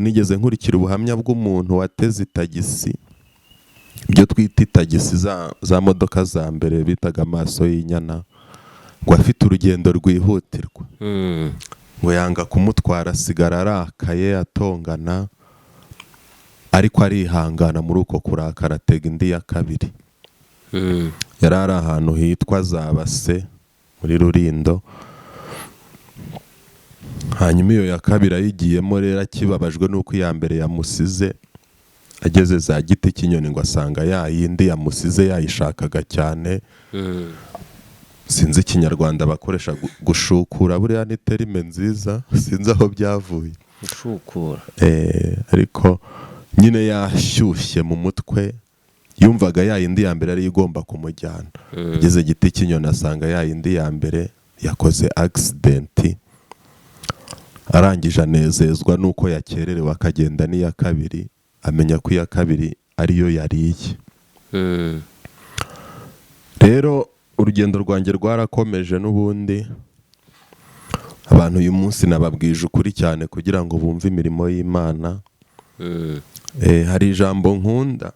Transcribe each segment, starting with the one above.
Nigeze nkurikira ubuhamya bw'umuntu wateze itagisi, ibyo twita itagisi, za modoka za mbere bitaga amaso y'inyana, ngo afite urugendo rwihutirwa, ngo yanga kumutwara, asigara arakaye, atongana, ariko arihangana. Muri uko kurakara atega indi ya kabiri. Yari ari ahantu hitwa za Base muri Rurindo. Hanyuma iyo ya kabiri ayigiyemo rero, akibabajwe n'uko iya mbere yamusize, ageze za Giti cy'Inyoni, ngo asanga ya yindi yamusize yayishakaga cyane. Sinzi Ikinyarwanda bakoresha, gushukura buriya ni terme nziza, sinzi aho byavuye. Gushukura. Ariko nyine yashyushye mu mutwe, yumvaga ya yindi ya mbere ariyo igomba kumujyana. Ageze Giti cy'Inyoni, asanga ya yindi ya mbere yakoze accident. Arangije anezezwa n'uko yakererewe, akagenda n'iya kabiri, amenya ko iya kabiri ariyo yariye. Rero urugendo rwanjye rwarakomeje n'ubundi. Abantu uyu munsi nababwije ukuri cyane kugira ngo bumve imirimo y'Imana. Hari ijambo nkunda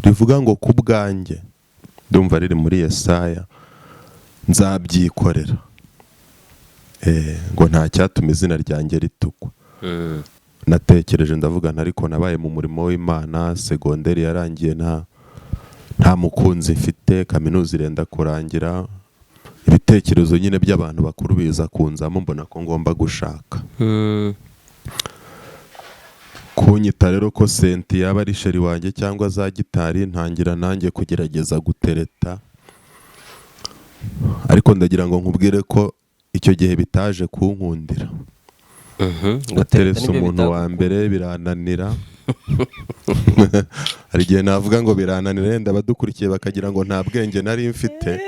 rivuga ngo "ku bwanjye", ndumva riri muri Yesaya, "nzabyikorera", ngo nta cyatuma izina ryanjye ritukwa. Natekereje, ndavuga nti: "Ariko nabaye mu murimo w'Imana, segonderi yarangiye nta mukunzi mfite, kaminuza irenda kurangira." Ibitekerezo nyine by'abantu bakuru biza kunzamo, mbona ko ngomba gushaka. Kunyita rero ko senti yaba ari chérie wanjye cyangwa za gitari, ntangira nanjye kugerageza gutereta. Ariko ndagira ngo nkubwire ko icyo gihe bitaje kunkundira. Naterese umuntu wa mbere birananira. Hari igihe navuga ngo birananira, yenda abadukurikiye bakagira ngo nta bwenge nari mfite.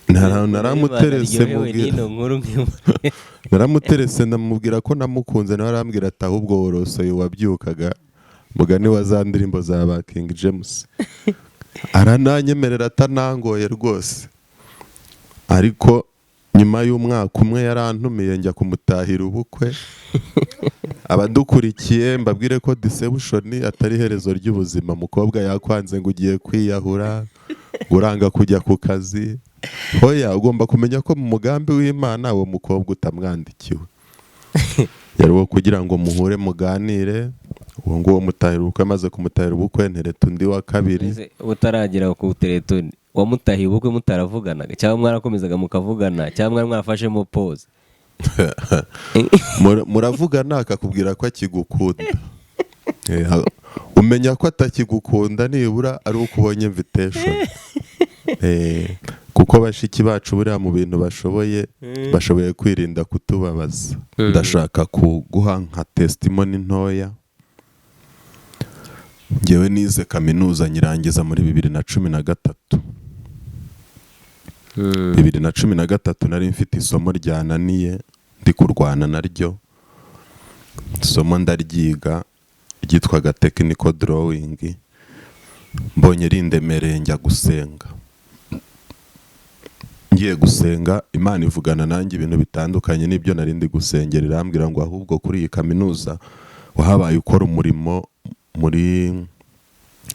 Naramuterese, mubwira, naramuterese, ndamubwira ko namukunze, nawe arambwira ati: "Ahubwo worosoye wabyukaga", mugani wa za ndirimbo za ba King James. Arananyemerera atanangoye rwose. Ariko nyuma y'umwaka umwe yarantumiye njya kumutahira ubukwe. Abadukurikiye mbabwire ko deception atari iherezo ry'ubuzima. Mukobwa yakwanze ngo ugiye kwiyahura, ngo uranga kujya ku kazi. Hoya, ugomba kumenya ko mu mugambi w'Imana uwo mukobwa utamwandikiwe, yari uwo kugira ngo muhure muganire. Uwo nguwo mutahira ubukwe, amaze kumutahira ubukwe ntereta undi wa kabiri. Utaragera ku teretoni, wamutahiye ubukwe mutaravuganaga, cyangwa mwarakomezaga mukavugana, cyangwa mwari mwarafashemo pause? Muravugana akakubwira ko akigukunda. Umenya ko atakigukunda nibura ari uko ubonye invitation. Kuko bashiki bacu buriya mu bintu bashoboye, bashoboye kwirinda kutubabaza. Ndashaka kuguha nka testimony ntoya. Ngewe nize kaminuza nyirangiza muri 2013. 2013 nari mfite isomo ryananiye, ndi kurwana naryo. Isomo ndaryiga, ryitwaga technical drawing. Mbonye rindemereye, njya gusenga. Ngiye gusenga, Imana ivugana nanjye ibintu bitandukanye n'ibyo nari ndi gusengera. Irambwira ngo: "Ahubwo kuri iyi kaminuza wahabaye ukora umurimo muri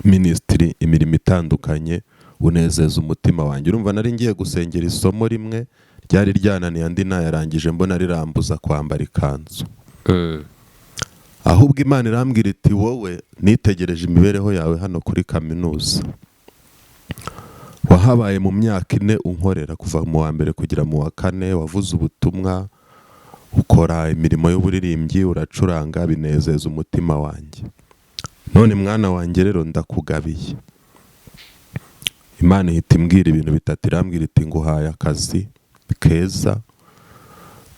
ministry, imirimo itandukanye, unezeza umutima wanjye." Urumva nari ngiye gusengera isomo rimwe ryari ryananiye, andi nayarangije, mbona rirambuza kwambara ikanzu. Ahubwo Imana irambwira iti: "Wowe nitegereje imibereho yawe hano kuri kaminuza, wahabaye mu myaka 4 unkorera, kuva mu wa mbere kugera mu wa kane. Wavuze ubutumwa, ukora imirimo y'uburirimbyi, uracuranga, binezeza umutima wanjye. None mwana wanjye rero ndakugabiye." Imana ihita imbwira ibintu bitatu. Irambwira iti: "Nguhaye akazi keza,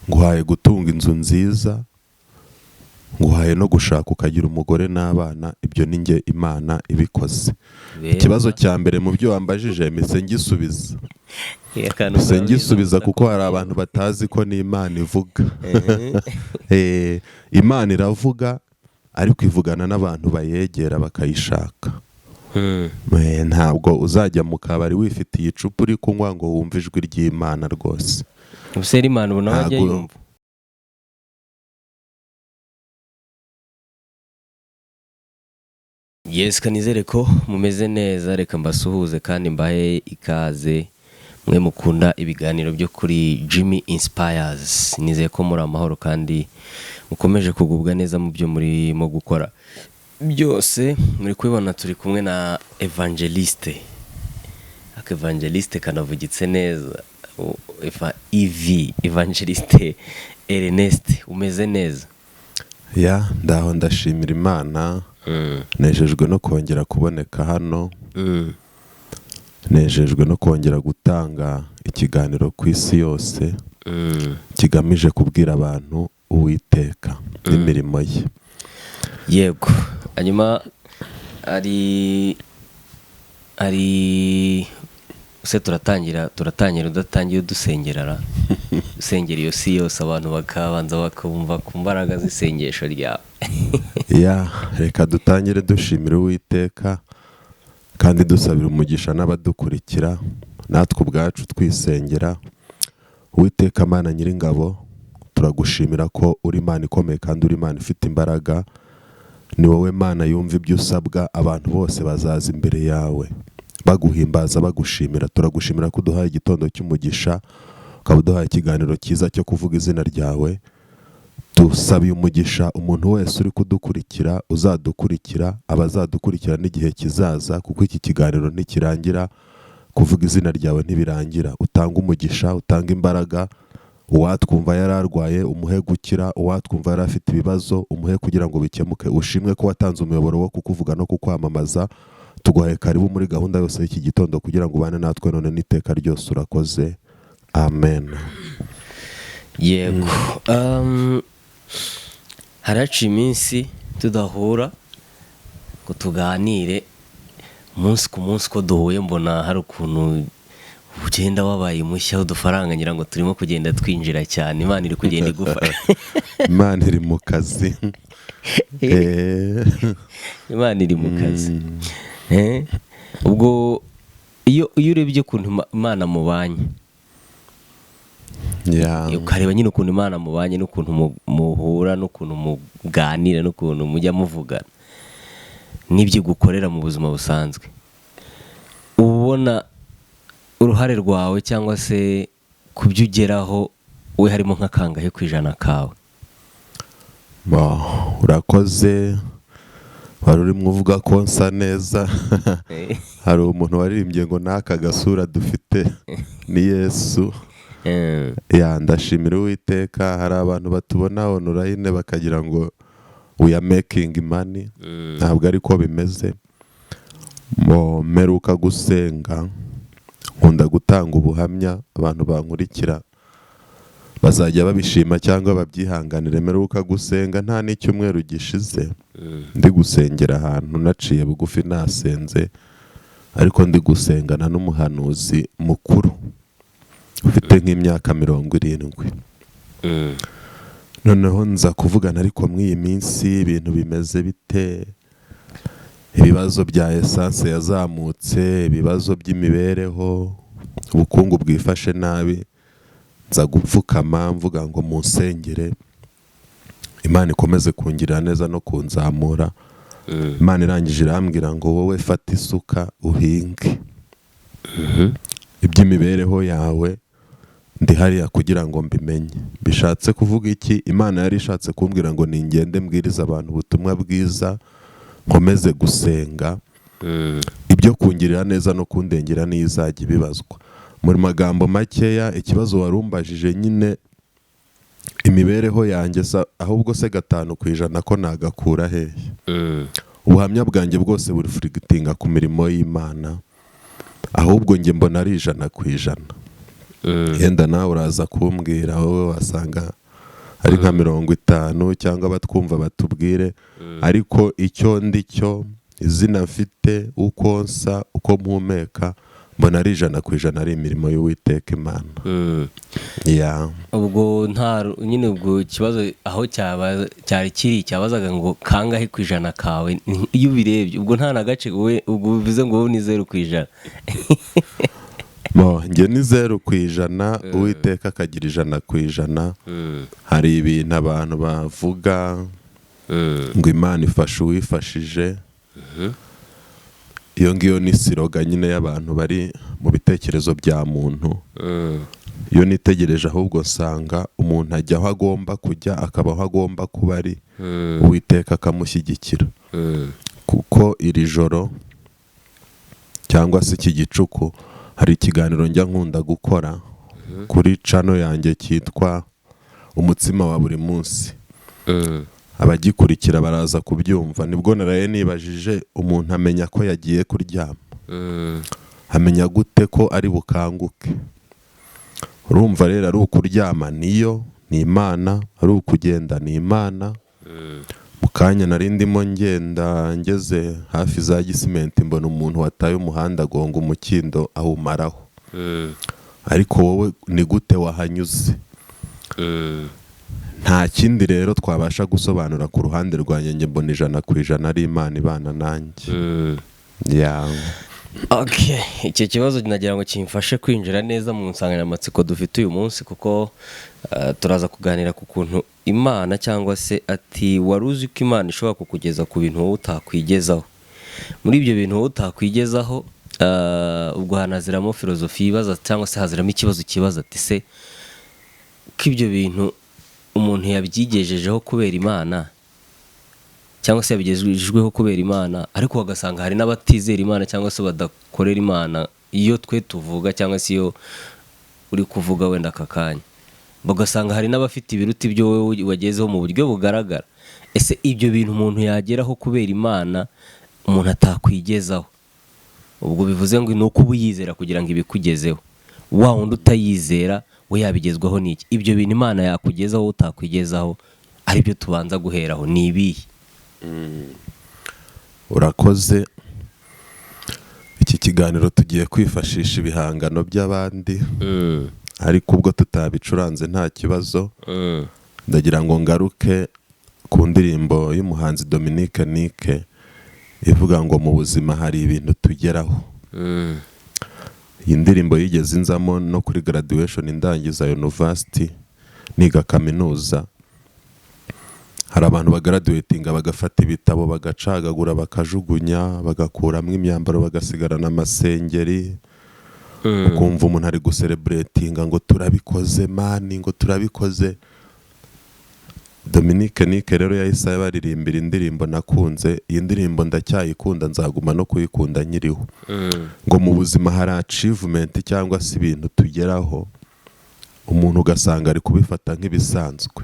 nguhaye gutunga inzu nziza, nguhaye no gushaka ukagira umugore n'abana. Ibyo ni njye Imana ibikoze." Ikibazo cya mbere mu byo wambajije mpise ngisubiza, mpise ngisubiza, kuko hari abantu batazi ko n'Imana ivuga. Imana iravuga, ariko ivugana n'abantu bayegera bakayishaka. Ntabwo uzajya mu kabari wifitiye icupa uri kunywa ngo wumve ijwi ry'Imana rwose. Ubuse Imana ubu nawe ajya Ntabwo- yumva? Yes, kanizere ko mumeze neza. Reka mbasuhuze kandi mbahe ikaze mwe mukunda ibiganiro byo kuri Jimmy Inspires. Nizeye ko muri amahoro kandi mukomeje kugubwa neza mu byo murimo gukora byose. Muri kubibona, turi kumwe na Evangeliste. Aka Evangeliste kanavugitse neza. Eva EV Evangeliste Ernest, umeze neza? Ya, ndaho, ndashimira Imana. Nejejwe no kongera kuboneka hano. Nejejwe no kongera gutanga ikiganiro ku isi yose kigamije kubwira abantu Uwiteka n'imirimo ye. Yego, hanyuma ari se turatangira udatangiye udusengera ra, usengera iyo si yose, abantu bakabanza bakumva ku mbaraga z'isengesho ryawe. Ya, reka dutangire dushimira Uwiteka kandi dusabira umugisha n'abadukurikira, natwe ubwacu twisengera. Uwiteka Mana Nyiringabo, turagushimira ko uri Imana ikomeye kandi uri Imana ifite imbaraga. Ni wowe Mana yumva ibyo usabwa. Abantu bose bazaza imbere yawe baguhimbaza, bagushimira. Turagushimira ko uduhaye igitondo cy'umugisha, ukaba uduhaye ikiganiro cyiza cyo kuvuga izina ryawe. Dusabiye umugisha umuntu wese uri kudukurikira, uzadukurikira, abazadukurikira n'igihe kizaza, kuko iki kiganiro ntikirangira, kuvuga izina ryawe ntibirangira. Utanga umugisha, utanga imbaraga. Uwatwumva yari arwaye, umuhe gukira. Uwatwumva yari afite ibibazo, umuhe kugira ngo bikemuke. Ushimwe ko watanze umuyoboro wo kukuvuga no kukwamamaza. Tuguhaye karibu muri gahunda yose y'iki gitondo kugira ngo ubane natwe none n'iteka ryose. Urakoze, amen. Yego. Haraciye iminsi tudahura ngo tuganire umunsi ku munsi. Ko duhuye mbona hari ukuntu ugenda wabaye mushya, udufaranga ngira ngo turimo kugenda twinjira cyane, Imana iri kugenda igufasha. Imana iri mu kazi. Imana iri mu kazi. Ubwo iyo urebye ukuntu Imana mubanye, ukareba nyine ukuntu Imana mubanye n'ukuntu muhura n'ukuntu muganira n'ukuntu mujya muvugana n'ibyo igukorera mu buzima busanzwe, uba ubona uruhare rwawe cyangwa se ku byo ugeraho we harimo nk'akangahe ku ijana kawe? Bo, urakoze. Wari urimo uvuga ko nsa neza. Hari umuntu waririmbye ngo n'aka gasura dufite ni Yesu. Ya, ndashimira Uwiteka. Hari abantu batubona online bakagira ngo we are making money. Ntabwo ariko bimeze. Mo mperuka gusenga, nkunda gutanga ubuhamya, abantu bankurikira bazajya babishima cyangwa babyihanganire. Mperuka gusenga nta n'icyumweru gishize, ndi gusengera ahantu, naciye bugufi, nasenze, ariko ndi gusengana n'umuhanuzi mukuru ufite nk'imyaka 70. Noneho nza kuvugana, ariko muri iyi minsi ibintu bimeze bite? Ibibazo bya essence yazamutse, ibibazo by'imibereho, ubukungu bwifashe nabi. Nza gupfukama mvuga ngo munsengere, Imana ikomeze kungirira neza no kunzamura. Imana irangije irambwira ngo wowe fata isuka uhinge, iby'imibereho yawe ndi hariya kugira ngo mbimenye. Bishatse kuvuga iki? Imana yari ishatse kumbwira ngo ningende mbwirize abantu ubutumwa bwiza, nkomeze gusenga, ibyo kungirira neza no kundengera niyo izajya ibibazwa. Mu magambo makeya, ikibazo warumbajije nyine, imibereho yanjye ahubwo se 5% ko nagakura hehe? Ubuhamya bwanjye bwose buri furigitinga ku mirimo y'Imana. Ahubwo njye mbona ari 100%. Yenda nawe uraza kumbwira, wowe wasanga ari nka 50, cyangwa abatwumva batubwire. Ariko icyo ndi cyo, izina mfite, uko nsa, uko mpumeka, mbona ari 100% ari imirimo y'Uwiteka Imana. Ya. Ubwo nta nyine, ubwo ikibazo aho cyaba cyari kiri, cyabazaga ngo kangahe ku ijana kawe? Iyo ubirebye ubwo nta na gace wowe, ubwo bivuze ngo wowe ni 0%. Bo, njye ni 0%, Uwiteka akagira 100%. Hari ibintu abantu bavuga ngo Imana ifasha uwifashije. Iyo ngiyo ni slogan nyine y'abantu bari mu bitekerezo bya muntu. Iyo nitegereje ahubwo nsanga umuntu ajya aho agomba kujya, akaba aho agomba kuba ari, Uwiteka akamushyigikira. Kuko iri joro cyangwa se iki gicuku hari ikiganiro njya nkunda gukora kuri channel yanjye cyitwa Umutsima wa Buri Munsi. Abagikurikira baraza kubyumva. Nibwo naraye nibajije: umuntu amenya ko yagiye kuryama, amenya gute ko ari bukanguke? Urumva rero, ari ukuryama niyo ni Imana, ari ukugenda ni Imana. Mu kanya nari ndimo ngenda ngeze hafi za Gisimenti, mbona umuntu wataye umuhanda agonga umukindo awumaraho. Ariko wowe ni gute wahanyuze? Nta kindi rero twabasha gusobanura ku ruhande rwanjye. Njye mbona 100% ari Imana ibana nanjye. Ya. Okay, icyo kibazo nagira ngo kimfashe kwinjira neza mu nsanganyamatsiko dufite uyu munsi, kuko turaza kuganira ku kuntu Imana, cyangwa se ati wari uzi ko Imana ishobora kukugeza ku bintu wowe utakwigezaho? Muri ibyo bintu wowe utakwigezaho, ubwo hanaziramo filozofi yibaza, cyangwa se haziramo ikibazo kibaza ati: se ko ibyo bintu umuntu yabyigejejeho kubera Imana, cyangwa se yabigejejweho kubera Imana, ariko ugasanga hari n'abatizera Imana cyangwa se badakorera Imana iyo twe tuvuga, cyangwa se iyo uri kuvuga wenda aka kanya, bagasanga hari n'abafite ibiruta ibyo wowe wagezeho mu buryo bugaragara? Ese ibyo bintu umuntu yageraho kubera Imana umuntu atakwigezaho, ubwo bivuze ngo ni uko uba uyizera kugira ngo ibikugezeho, wa wundi utayizera we yabigezwaho n'iki? Ibyo bintu Imana yakugezaho utakwigezaho, aribyo tubanza guheraho, ni ibihe? Urakoze. Iki kiganiro tugiye kwifashisha ibihangano by'abandi, ariko ubwo tutabicuranze nta kibazo. Ndagira ngo ngaruke ku ndirimbo y'umuhanzi Dominique Nic ivuga ngo "Mu buzima hari ibintu tugeraho". Iyi ndirimbo yigeze inzamo no kuri graduation ndangiza university, niga kaminuza. Hari abantu bagraduatinga bagafata ibitabo bagacagagura, bakajugunya, bagakuramo imyambaro, bagasigarana amasengeri. Ukumva umuntu ari gucelebratinga ngo "Turabikoze man", ngo "Turabikoze". Dominique Nic rero yahise abaririmbira indirimbo nakunze. Iyi ndirimbo ndacyayikunda, nzaguma no kuyikunda nkiriho. Ngo mu buzima hari achievement cyangwa se ibintu tugeraho, umuntu ugasanga ari kubifata nk'ibisanzwe.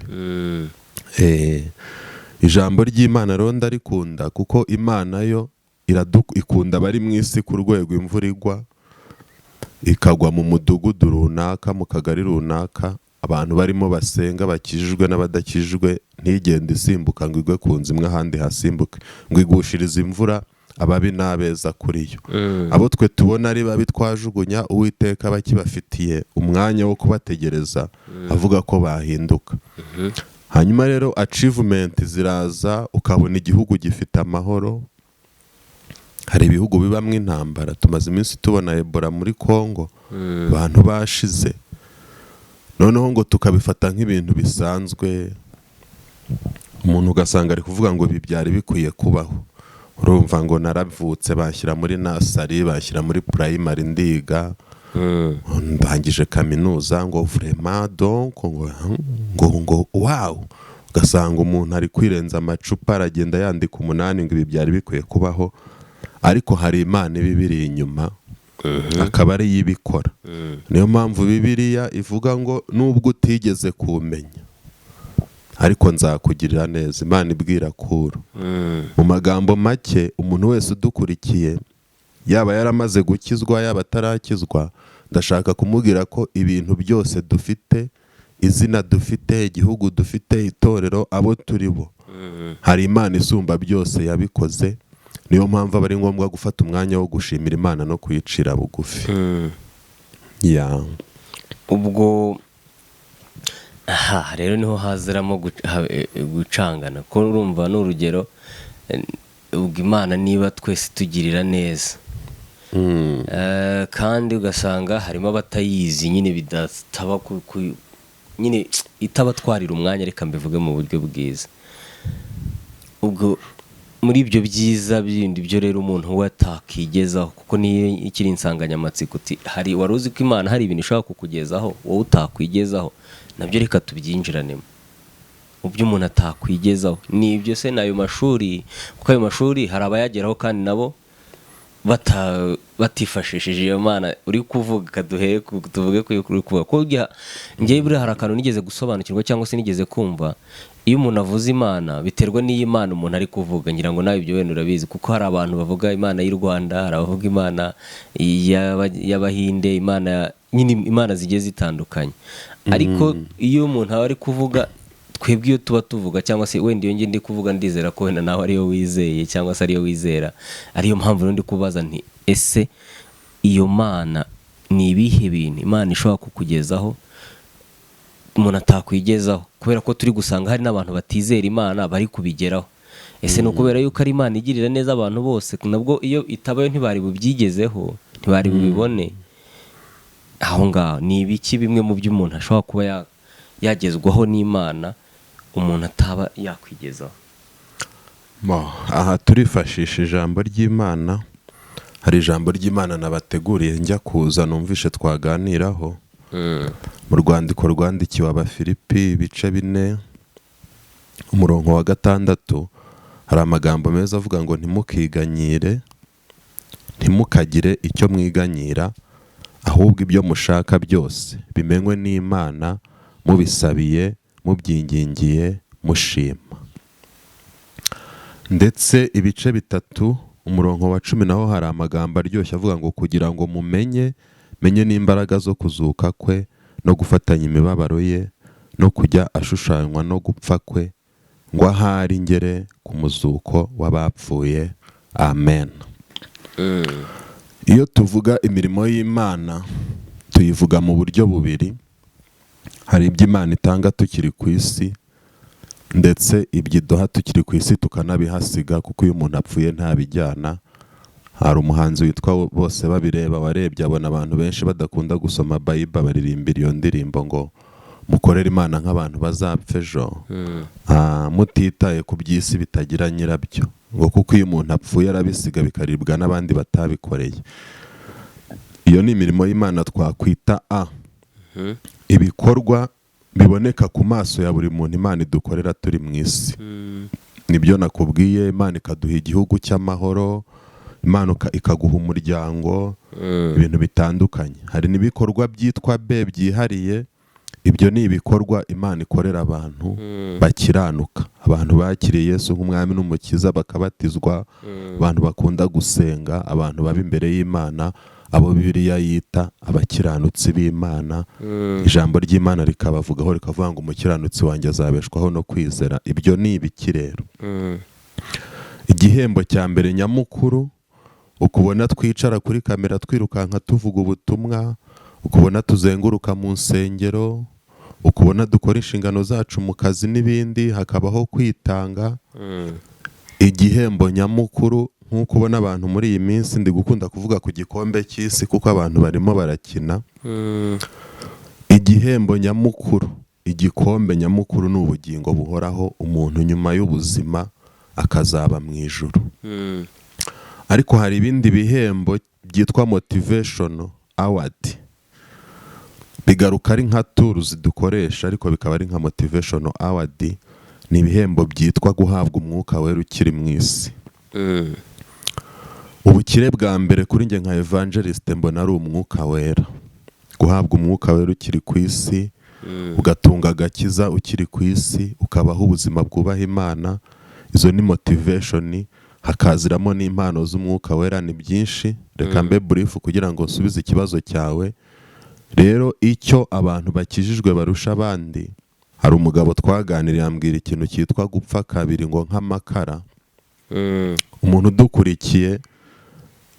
Ijambo ry'Imana rero ndarikunda, kuko Imana yo ikunda abari mu isi ku rwego imvura igwa, ikagwa mu mudugudu runaka, mu kagari runaka, abantu barimo basenga bakijijwe n'abadakijijwe, ntigende isimbuka ngo igwe ku nzu imwe ahandi hasimbuke, ngo igushirize imvura ababi n'abeza kuri yo. Abo twe tubona ari babi twajugunya, Uwiteka aba akibafitiye umwanya wo kubategereza, avuga ko bahinduka. Hanyuma rero achievement ziraza, ukabona igihugu gifite amahoro. Hari ibihugu bibamo intambara. Tumaze iminsi tubona Ebola muri Congo, abantu bashize, noneho ngo tukabifata nk'ibintu bisanzwe. Umuntu ugasanga ari kuvuga ngo ibi byari bikwiye kubaho. Urumva ngo naravutse, banshyira muri nursery, banshyira muri primary, ndiga, ndangije kaminuza, ngo vraiment donc ngo wow. Ugasanga umuntu ari kwirenza amacupa, aragenda yandika umunani, ngo ibi byari bikwiye kubaho. Ariko hari Imana iba ibiri inyuma, akaba ariyo ibikora. Niyo mpamvu Bibiliya ivuga ngo nubwo utigeze kumenya, ariko nzakugirira neza. Imana ibwira Kuro. Mu magambo make, umuntu wese udukurikiye, yaba yaramaze gukizwa, yaba atarakizwa, ndashaka kumubwira ko ibintu byose dufite, izina dufite, igihugu dufite, itorero, abo turi bo, hari Imana isumba byose yabikoze. Niyo mpamvu aba ari ngombwa gufata umwanya wo gushimira Imana no kuyicira bugufi. Ya. Ubwo aha rero niho haziramo gucangana, ko urumva ni urugero, ubwo Imana niba twese tugirira neza, kandi ugasanga harimo abatayizi nyine, bidataba nyine itabatwarira umwanya, reka mbivuge mu buryo bwiza, ubwo Muri ibyo byiza bindi byo rero umuntu we atakigezaho, kuko niyo ikiri insanganyamatsiko, uti hari wari uzi ko Imana hari ibintu ishobora kukugezaho wowe utakwigezaho? Nabyo reka tubyinjiranemo. Mu byo umuntu atakwigezaho ni ibyo se, ni ayo mashuri? Kuko ayo mashuri hari abayageraho kandi nabo batifashishije iyo Mana uri kuvuga. Duhere tuvuge ko uri kuvuga ko njyewe buriya hari akantu nigeze gusobanukirwa cyangwa se nigeze kumva: iyo umuntu avuze Imana, biterwa n'iyi Mana umuntu ari kuvuga. Ngira ngo nawe ibyo wenda urabizi, kuko hari abantu bavuga Imana y'u Rwanda, hari abavuga Imana y'Abahinde, Imana nyine, imana zigiye zitandukanye. Ariko iyo umuntu aba ari kuvuga, twebwe iyo tuba tuvuga, cyangwa se wenda iyo njye ndi kuvuga, ndizera ko wenda nawe ariyo wizeye cyangwa se ariyo wizera. Ariyo mpamvu rero ndi kubaza nti: ese iyo Mana ni ibihe bintu Imana ishobora kukugezaho umuntu atakwigezaho? Kubera ko turi gusanga hari n'abantu batizera Imana bari kubigeraho. Ese ni ukubera yuko ari Imana igirira neza abantu bose, nabwo iyo itabayo ntibari bubyigezeho, ntibari bubibone? Aho ngaho ni ibiki bimwe mu byo umuntu ashobora kuba yagezwaho n'Imana umuntu ataba yakwigezaho? Bo, aha turifashisha ijambo ry'Imana. Hari ijambo ry'Imana nabateguriye njya kuza numvishe twaganiraho, mu rwandiko rwandikiwe Abafilipi, ibice 4, umurongo wa 6. Hari amagambo meza avuga ngo: "Ntimukiganyire, ntimukagire icyo mwiganyira, ahubwo ibyo mushaka byose bimenywe n'Imana mubisabiye, mubyingingiye, mushima." Ndetse ibice 3, umurongo wa 10, naho hari amagambo aryoshye avuga ngo: "Kugira ngo mumenye, menye n'imbaraga zo kuzuka kwe, no gufatanya imibabaro ye, no kujya ashushanywa no gupfa kwe, ngo ahari ngere ku muzuko w'abapfuye." Amen. Iyo tuvuga imirimo y'Imana, tuyivuga mu buryo bubiri. Hari ibyo Imana itanga tukiri ku isi, ndetse ibyo iduha tukiri ku isi tukanabihasiga, kuko iyo umuntu apfuye ntabijyana. Hari umuhanzi witwa Bose Babireba warebye abona abantu benshi badakunda gusoma Bible, baririmbira iyo ndirimbo ngo: "Mukorere Imana nk'abantu bazapfa ejo, mutitaye ku by'isi bitagira nyirabyo," ngo kuko iyo umuntu apfuye arabisiga bikaribwa n'abandi batabikoreye. Iyo ni imirimo y'Imana twakwita a ibikorwa biboneka ku maso ya buri muntu Imana idukorera turi mu isi. Nibyo nakubwiye: Imana ikaduha igihugu cy'amahoro, Imana ikaguha umuryango, ibintu bitandukanye. Hari n'ibikorwa byitwa b byihariye. Ibyo ni ibikorwa Imana ikorera abantu bakiranuka, abantu bakiriye Yesu nk'umwami n'umukiza bakabatizwa, abantu bakunda gusenga, abantu baba imbere y'Imana, abo Bibiliya yita abakiranutsi b'Imana. Ijambo ry'Imana rikabavugaho rikavuga ngo: "Umukiranutsi wanjye azabeshwaho no kwizera." Ibyo ni ibiki rero? Igihembo cya mbere nyamukuru, ukubona twicara kuri kamera twirukanka tuvuga ubutumwa, ukubona tuzenguruka mu nsengero, ukubona dukora inshingano zacu mu kazi n'ibindi, hakabaho kwitanga, igihembo nyamukuru, nk'uko ubona abantu muri iyi minsi, ndi gukunda kuvuga ku gikombe cy'isi kuko abantu barimo barakina, igihembo nyamukuru, igikombe nyamukuru ni ubugingo buhoraho, umuntu nyuma y'ubuzima akazaba mu ijuru. Ariko hari ibindi bihembo byitwa motivation award, bigaruka ari nka tools dukoresha, ariko bikaba ari nka motivation award. Ni ibihembo byitwa guhabwa Umwuka Wera ukiri mu isi. Ubukire bwa mbere kuri njye nka evangeliste mbona ari Umwuka Wera. Guhabwa Umwuka Wera ukiri ku isi, ugatunga agakiza ukiri ku isi, ukabaho ubuzima bwubaha Imana, izo ni motivation, hakaziramo n'impano z'Umwuka Wera. Ni byinshi, reka mbe brief kugira ngo nsubize ikibazo cyawe. Rero icyo abantu bakijijwe barusha abandi, hari umugabo twaganiriye ambwira ikintu cyitwa gupfa kabiri ngo nk'amakara. Umuntu udukurikiye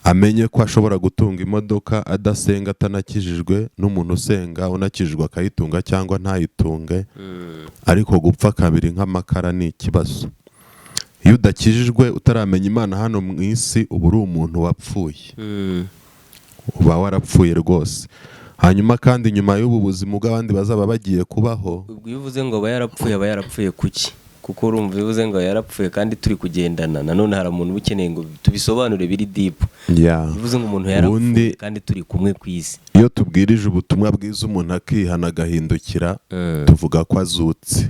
amenye ko ashobora gutunga imodoka adasenga, atanakijijwe, n'umuntu usenga unakijijwe akayitunga cyangwa ntayitunge. Ariko gupfa kabiri nk'amakara ni ikibazo. Iyo udakijijwe, utaramenya Imana hano mu isi, uba uri umuntu wapfuye, uba warapfuye rwose. Hanyuma kandi nyuma y'ubu buzima bw'abandi bazaba bagiye kubaho. Ubwo iyo uvuze ngo aba yarapfuye, aba yarapfuye kuki? Kuko urumva, bivuze ngo yarapfuye kandi turi kugendana, nanone hari umuntu uba ukeneye ngo tubisobanure biri deep. Bivuze ngo umuntu yarapfuye kandi turi kumwe ku isi. Iyo tubwirije ubutumwa bwiza, umuntu akihana, agahindukira, tuvuga ko azutse,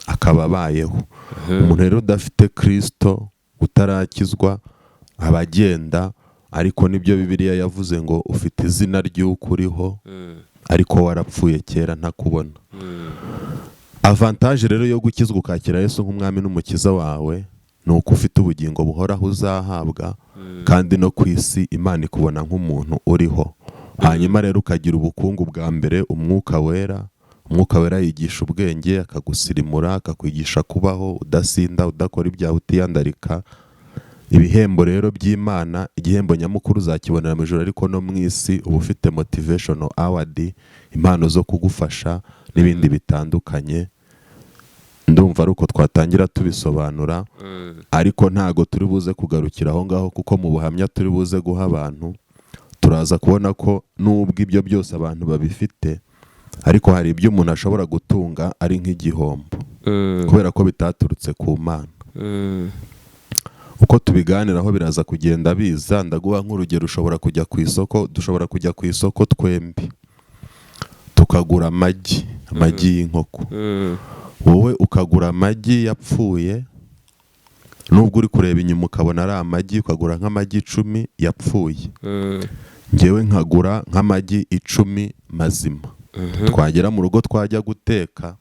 akaba abayeho. Umuntu rero udafite Kirisito, utarakizwa, aba agenda, ariko nibyo Bibiliya yavuze ngo ufite izina ry'uko uriho, ariko warapfuye kera ntakubona. Avantage rero yo gukizwa, ukakira Yesu nk'umwami n'umukiza wawe, ni uko ufite ubugingo buhoraho uzahabwa, kandi no ku isi Imana ikubona nk'umuntu uriho. Hanyuma rero ukagira ubukungu bwa mbere, Umwuka Wera. Umwuka Wera yigisha ubwenge, akagusirimura, akakwigisha kubaho udasinda, udakora ibyaha, utiyandarika. Ibihembo rero by'Imana, igihembo nyamukuru uzakibonera mu ijoro, ariko no mu isi uba ufite motivational award, impano zo kugufasha n'ibindi bitandukanye. Ndumva ari uko twatangira tubisobanura, ariko ntago turi buze kugarukira aho ngaho, kuko mu buhamya turi buze guha abantu turaza kubona ko nubwo ibyo byose abantu babifite, ariko hari ibyo umuntu ashobora gutunga ari nk'igihombo, kubera ko bitaturutse ku Mana. Uko tubiganiraho biraza kugenda biza. Ndaguha nk'urugero: ushobora kujya ku isoko, dushobora kujya ku isoko twembi tukagura amagi, amagi y'inkoko. Wowe ukagura amagi yapfuye, nubwo uri kureba inyuma ukabona ari amagi, ukagura nk'amagi 10 yapfuye. Ngewe nkagura nk'amagi 10 mazima. Twagera mu rugo, twajya guteka,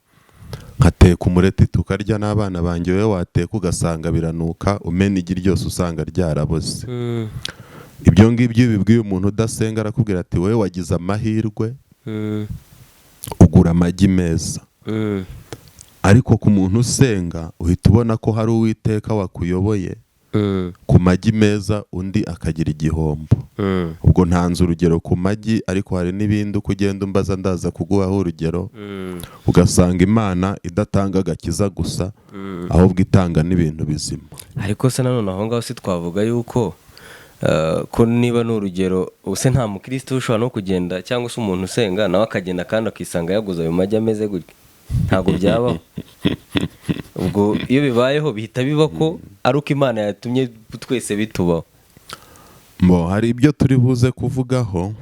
nkateka umureti tukarya n'abana banjye. Wowe wateka ugasanga biranuka, umena igi ryose usanga ryaraboze. Ibyo ngibyo iyo ubibwiye umuntu udasenga, arakubwira ati: "Wowe wagize amahirwe, ugura amagi meza." Ariko ku muntu usenga, uhita ubona ko hari Uwiteka wakuyoboye ku magi meza, undi akagira igihombo. Ubwo ntanze urugero ku magi, ariko hari n'ibindi. Uko ugenda umbaza, ndaza kuguhaho urugero. Ugasanga Imana idatanga agakiza gusa, ahubwo itanga n'ibintu bizima. Ariko se nanone aho ngaho si twavuga yuko ko niba ni urugero, ubuse nta mukristo ushobora no kugenda, cyangwa se umuntu usenga nawe akagenda kandi akisanga yaguze ayo magi ameze gutya? Ntabwo byabaho. Ubwo iyo bibayeho, bihita biba ko ari uko Imana yatumye twese bitubaho. Mbo hari ibyo turi buze kuvugaho.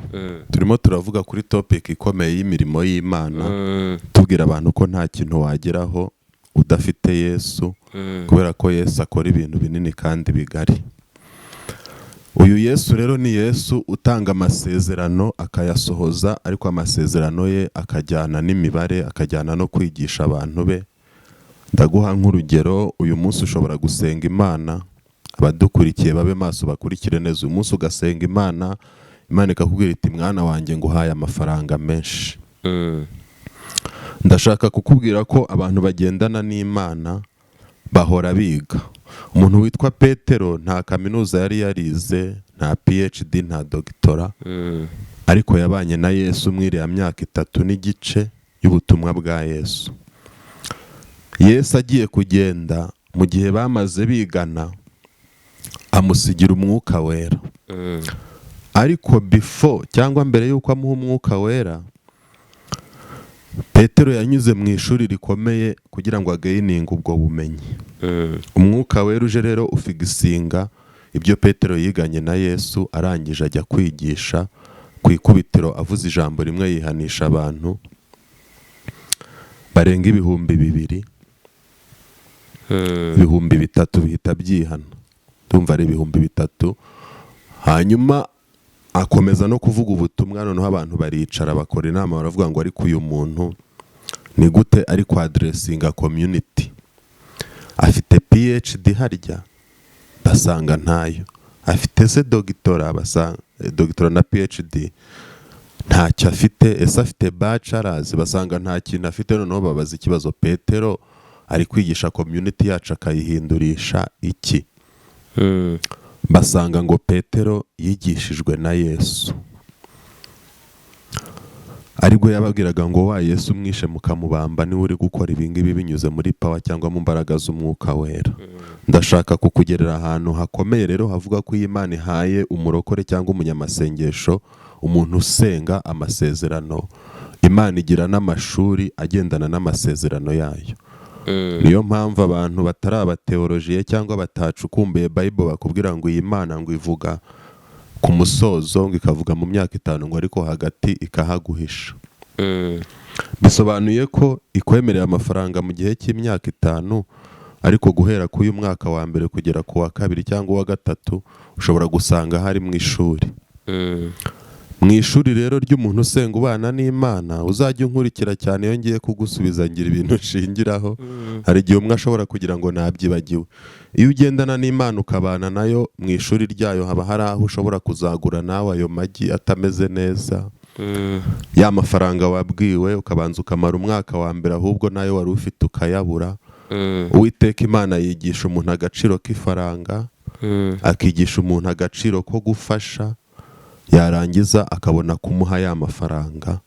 Turimo turavuga kuri topic ikomeye y'imirimo y'Imana, tubwira abantu ko nta kintu wageraho udafite Yesu, kubera ko Yesu akora ibintu binini kandi bigari. Uyu Yesu rero ni Yesu utanga amasezerano akayasohoza, ariko amasezerano ye akajyana n'imibare, akajyana no kwigisha abantu be. Ndaguha nk'urugero: uyu munsi ushobora gusenga Imana, abadukurikiye babe maso bakurikire neza, uyu munsi ugasenga Imana, Imana ikakubwira iti: "Mwana wanjye, nguhaye amafaranga menshi." Ndashaka kukubwira ko abantu bagendana n'Imana bahora biga. Umuntu witwa Petero nta kaminuza yari yarize, nta PhD, nta dogitora, ariko yabanye na Yesu muri iriya myaka 3 n'igice y'ubutumwa bwa Yesu. Yesu agiye kugenda, mu gihe bamaze bigana, amusigira Umwuka Wera. Ariko before, cyangwa mbere y'uko amuha Umwuka Wera, Petero yanyuze mu ishuri rikomeye kugira ngo againinge ubwo bumenyi. Umwuka Wera uje rero ufixinga ibyo Petero yiganye na Yesu, arangije ajya kwigisha. Ku ikubitiro avuze ijambo rimwe, yihanisha abantu barenga 2000. 3000 bihita byihana, ndumva ari 3000. Hanyuma akomeza no kuvuga ubutumwa. Noneho abantu baricara bakora inama, baravuga ngo: "Ariko uyu muntu ni gute ari kwaddressinga community? Afite PhD harya?" Basanga ntayo afite. Se dogitora? Basanga dogitora na PhD ntacyo afite. Ese afite bachelors? Basanga nta kintu afite. Noneho babaza ikibazo: "Petero ari kwigisha community yacu akayihindurisha iki?" Basanga ngo Petero yigishijwe na Yesu, aribwo yababwiraga ngo: "Wa Yesu mwishe mukamubamba, niwe uri gukora ibingibi binyuze muri power cyangwa mu mbaraga z'Umwuka Wera." Ndashaka kukugerera ahantu hakomeye rero, havuga ko iyi Imana ihaye umurokore cyangwa umunyamasengesho, umuntu usenga, amasezerano, Imana igira n'amashuri agendana n'amasezerano yayo. Niyo mpamvu abantu batari abateolojiye cyangwa batacukumbuye Bible bakubwira ngo iyi Mana ngo ivuga ku musozo, ngo ikavuga mu myaka 5, ngo ariko hagati ikahaguhisha. Bisobanuye ko ikwemerera amafaranga mu gihe cy'imyaka 5, ariko guhera k'uyu mwaka wa mbere kugera ku wa kabiri cyangwa uwa gatatu ushobora gusanga hari mu ishuri. Mu ishuri rero ry'umuntu usenga ubana n'Imana, uzajya unkurikira cyane iyo ngiye kugusubiza, ngira ibintu nshingiraho. Hari igihe umwe ashobora kugira ngo nabyibagiwe. Iyo ugendana n'Imana ukabana nayo mu ishuri ryayo, haba hari aho ushobora kuzagura nawe ayo magi atameze neza, ya mafaranga wabwiwe, ukabanza ukamara umwaka wa mbere ahubwo nayo wari ufite ukayabura. Uwiteka Imana yigisha umuntu agaciro k'ifaranga, akigisha umuntu agaciro ko gufasha, yarangiza akabona kumuha ya mafaranga.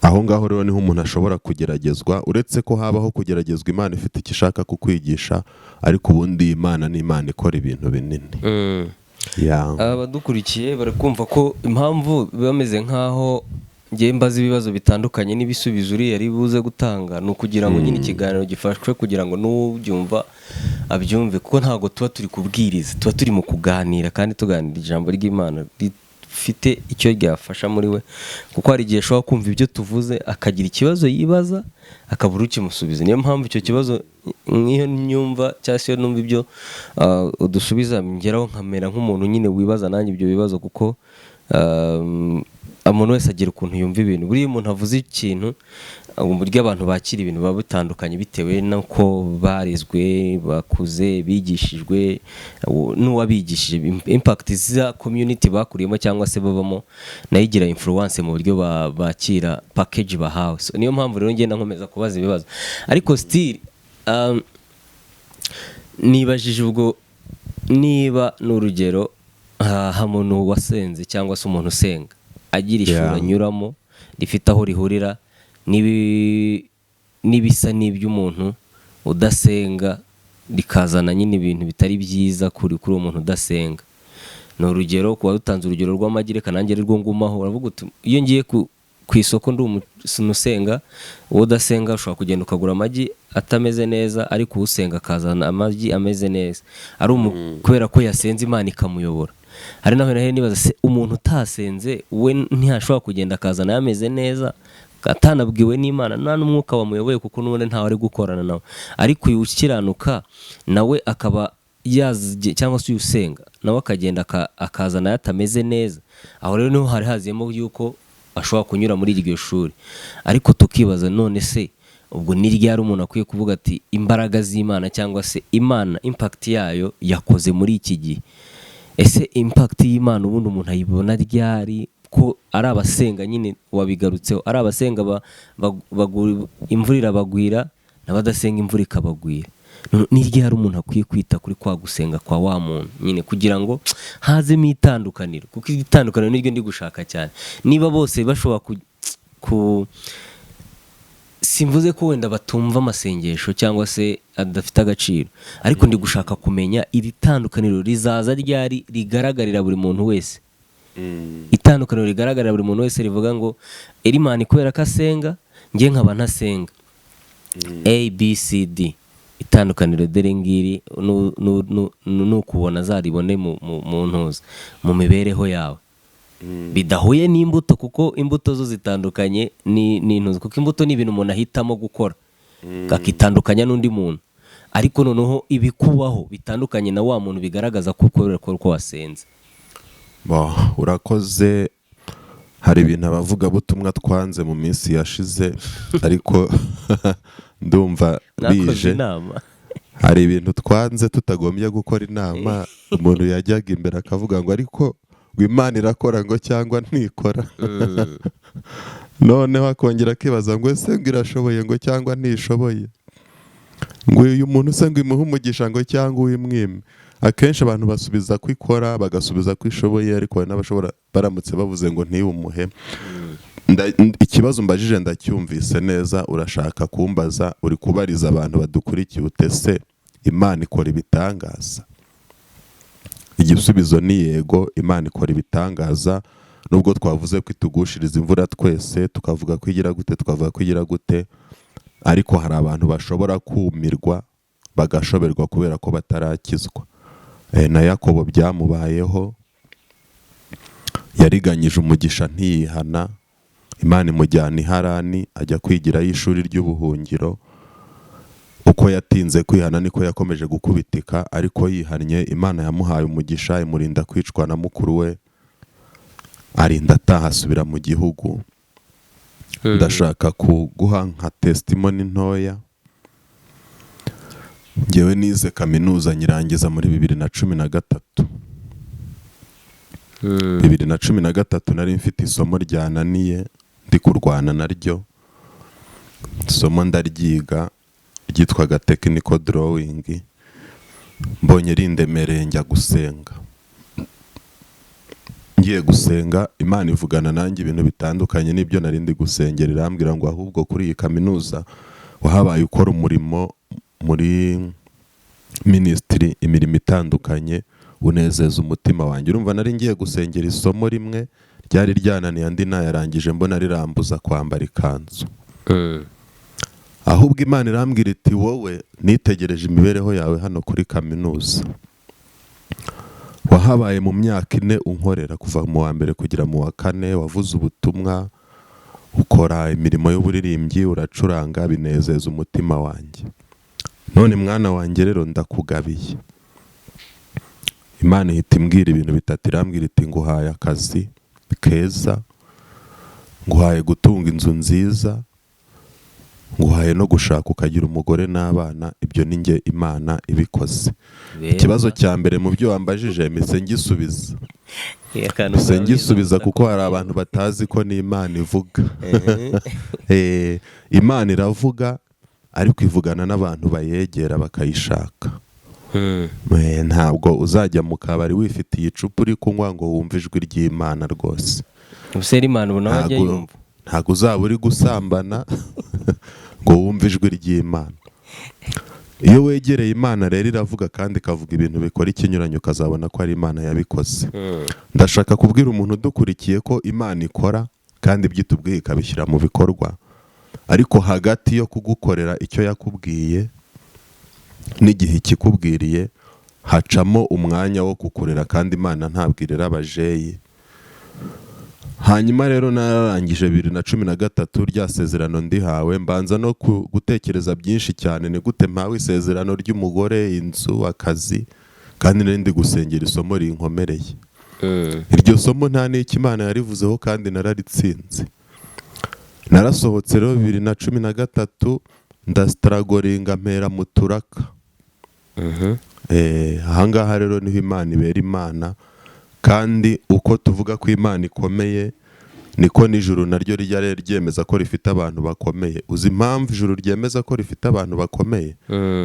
Aho ngaho rero niho umuntu ashobora kugeragezwa, uretse ko habaho kugeragezwa Imana ifite icyo ishaka kukwigisha, ariko ubundi iyi Imana ni Imana ikora ibintu binini. Ya. Abadukurikiye bari kumva ko impamvu biba bameze nk'aho ngiye mbaza ibibazo bitandukanye n'ibisubizo uriya ari buze gutanga, ni ukugira ngo nyine ikiganiro gifashwe, kugira ngo n'ubyumva abyumve, kuko ntabwo tuba turi kubwiriza, tuba turi mu kuganira kandi tuganira ijambo ry'Imana rifite icyo ryafasha muri we, kuko hari igihe ashobora kumva ibyo tuvuze akagira ikibazo yibaza akabura ukimusubiza. Niyo mpamvu icyo kibazo, nk'iyo nyumva cyangwa se iyo numva ibyo udusubiza, ngeraho nkamera nk'umuntu nyine wibaza nanjye ibyo bibazo, kuko umuntu wese agira ukuntu yumva ibintu. Buriya umuntu avuze ikintu, uburyo abantu bakira ibintu biba bitandukanye bitewe n'uko barezwe, bakuze, bigishijwe, n'uwabigishije, impact za community bakuriyemo cyangwa se babamo nayo igira influence mu buryo bakira package bahawe. So, niyo mpamvu rero ngenda nkomeza kubaza ibibazo, ariko still nibajije ubwo niba n'urugero ha muntu wasenze cyangwa se umuntu usenga agira ishuri anyuramo rifite aho rihurira n'ibisa n'iby'umuntu udasenga, rikazana nyine ibintu bitari byiza kuri uwo muntu udasenga. Ni urugero, kuba dutanze urugero rw'amagi, reka nanjye arirwo ngumaho. Uravuga uti iyo ngiye ku isoko ndi umuntu usenga, uwo udasenga ushobora kugenda ukagura amagi atameze neza, ariko usenga akazana amagi ameze neza ari kubera ko yasenze Imana ikamuyobora. Hari naho naho nibaza se umuntu utasenze we ntiyashobora kugenda akazana yameze neza atanabwiwe n'Imana, nta n'umwuka wamuyoboye, kuko n'ubundi ntawe ari gukorana nawe, ariko uyu ukiranuka nawe akaba yazige, cyangwa se uyu usenga nawe akagenda akazana yatameze neza. Aho rero niho hari haziyemo yuko ashobora kunyura muri iryo shuri, ariko tukibaza none se ubwo ni ryari umuntu akwiye kuvuga ati imbaraga z'Imana cyangwa se Imana impact yayo yakoze muri iki gihe? Ese impact y'Imana ubundi umuntu ayibona ryari, ko ari abasenga nyine wabigarutseho, ari abasenga imvura irabagwira, n'abadasenga imvura ikabagwira? Ni ryari umuntu akwiye kwita kuri kwa gusenga kwa wa muntu nyine kugira ngo hazemo itandukaniro? Kuko itandukaniro niryo ndi gushaka cyane. Niba bose bashobora ku simvuze ko wenda batumva amasengesho cyangwa se adafite agaciro, ariko ndi gushaka kumenya iri tandukaniro rizaza ryari rigaragarira buri muntu wese, itandukaniro rigaragarira buri muntu wese rivuga ngo Erimani kubera ko asenga, njye nkaba ntasenga, A B C D, itandukaniro dore ngiri, nukubona azaribone mu ntuza mu mibereho yawe bidahuye n'imbuto, kuko imbuto zo zitandukanye n'intuza, kuko imbuto ni ibintu umuntu ahitamo gukora akitandukanya n'undi muntu, ariko noneho ibikubaho bitandukanye na wa muntu bigaragaza ko ukorera ko wasenze. Bo, urakoze. Hari ibintu abavugabutumwa twanze mu minsi yashize, ariko ndumva mwakoze bije inama. Hari ibintu twanze tutagombye gukora inama. Umuntu yajyaga imbere akavuga ngo ariko ngo Imana irakora ngo cyangwa ntikora, noneho akongera akibaza ngo ese ngo irashoboye ngo cyangwa ntishoboye, ngo uyu muntu se ngo imuhe umugisha ngo cyangwa uwimwime. Akenshi abantu basubiza ko ikora, bagasubiza ko ishoboye, ariko hari n'abashobora baramutse bavuze ngo ntiwumuhe. Ikibazo mbajije ndacyumvise neza. Urashaka kumbaza, uri kubariza abantu badukurikiye utese Imana ikora ibitangaza? Igisubizo ni yego, Imana ikora ibitangaza. Nubwo twavuze ko itugushiriza imvura twese, tukavuga ko igira gute, tukavuga ko igira gute. Ariko hari abantu bashobora kumirwa bagashoberwa kubera ko batarakizwa. Na Yakobo byamubayeho, yariganyije umugisha ntiyihana, Imana imujyana i Harani ajya kwigirayo ishuri ry'ubuhungiro. Uko yatinze kwihana niko yakomeje gukubitika, ariko yihannye Imana yamuhaye umugisha, imurinda kwicwa na mukuru we, arinda ataha asubira mu gihugu. Ndashaka kuguha nka testimony ntoya. Ngewe nize kaminuza nyirangiza muri 2013. 2013 nari mfite isomo ryananiye ndi kurwana naryo, isomo ndaryiga ryitwaga technical drawing. Mbonye rindemereye njya gusenga. Ngiye gusenga, Imana ivugana nanjye ibintu bitandukanye n'ibyo nari ndi gusengera, irambwira ngo ahubwo kuri iyi kaminuza wahabaye ukora umurimo muri ministry, imirimo itandukanye, unezeza umutima wanjye. Urumva nari ngiye gusengera isomo rimwe ryari ryananiye, andi nayarangije mbona rirambuza kwambara ikanzu. Ahubwo Imana irambwira iti: "Wowe nitegereje imibereho yawe hano kuri kaminuza, wahabaye mu myaka 4 unkorera, kuva mu wa mbere kugera mu wa kane, wavuze ubutumwa, ukora imirimo y'uburirimbyi, uracuranga, binezeza umutima wanjye. None mwana wanjye rero ndakugabiye." Imana ihita imbwira ibintu bitatu, irambwira iti: "Nguhaye akazi keza, nguhaye gutunga inzu nziza, nguhaye no gushaka ukagira umugore n'abana. Ibyo ni njye Imana ibikoze." Ikibazo cya mbere mu byo wambajije mpise ngisubiza, mpise ngisubiza kuko hari abantu batazi ko n'Imana ivuga. Imana iravuga, ariko ivugana n'abantu bayegera bakayishaka. Ntabwo uzajya mu kabari wifitiye icupa uri kunywa ngo wumve ijwi ry'Imana rwose. Ubuse Imana ubu nawe ajya Ntabwo yumva? Ntabwo uzaba uri gusambana ngo wumve ijwi ry'Imana. Iyo wegereye Imana rero iravuga, kandi ikavuga ibintu bikora ikinyuranyo, ukazabona ko ari Imana yabikoze. Ndashaka kubwira umuntu udukurikiye ko Imana ikora kandi ibyo itubwiye ikabishyira mu bikorwa, ariko hagati yo kugukorera icyo yakubwiye n'igihe ikikubwiriye hacamo umwanya wo kukurera, kandi Imana ntabwo irera abajeyi. Hanyuma rero nararangije 2013, rya sezerano ndihawe, mbanza no gutekereza byinshi cyane: ni gute mpawe isezerano ry'umugore, inzu, akazi, kandi nari ndi gusengera isomo rinkomereye? Iryo somo nta n'icyo Imana yarivuzeho kandi nararitsinze. Narasohotse rero 2013, ndastrugglinga, mpera mu turaka. Ahangaha rero niho Imana ibera Imana, kandi uko tuvuga ko Imana ikomeye niko n'ijuru naryo rijya ryemeza ko rifite abantu bakomeye. Uzi impamvu ijuru ryemeza ko rifite abantu bakomeye?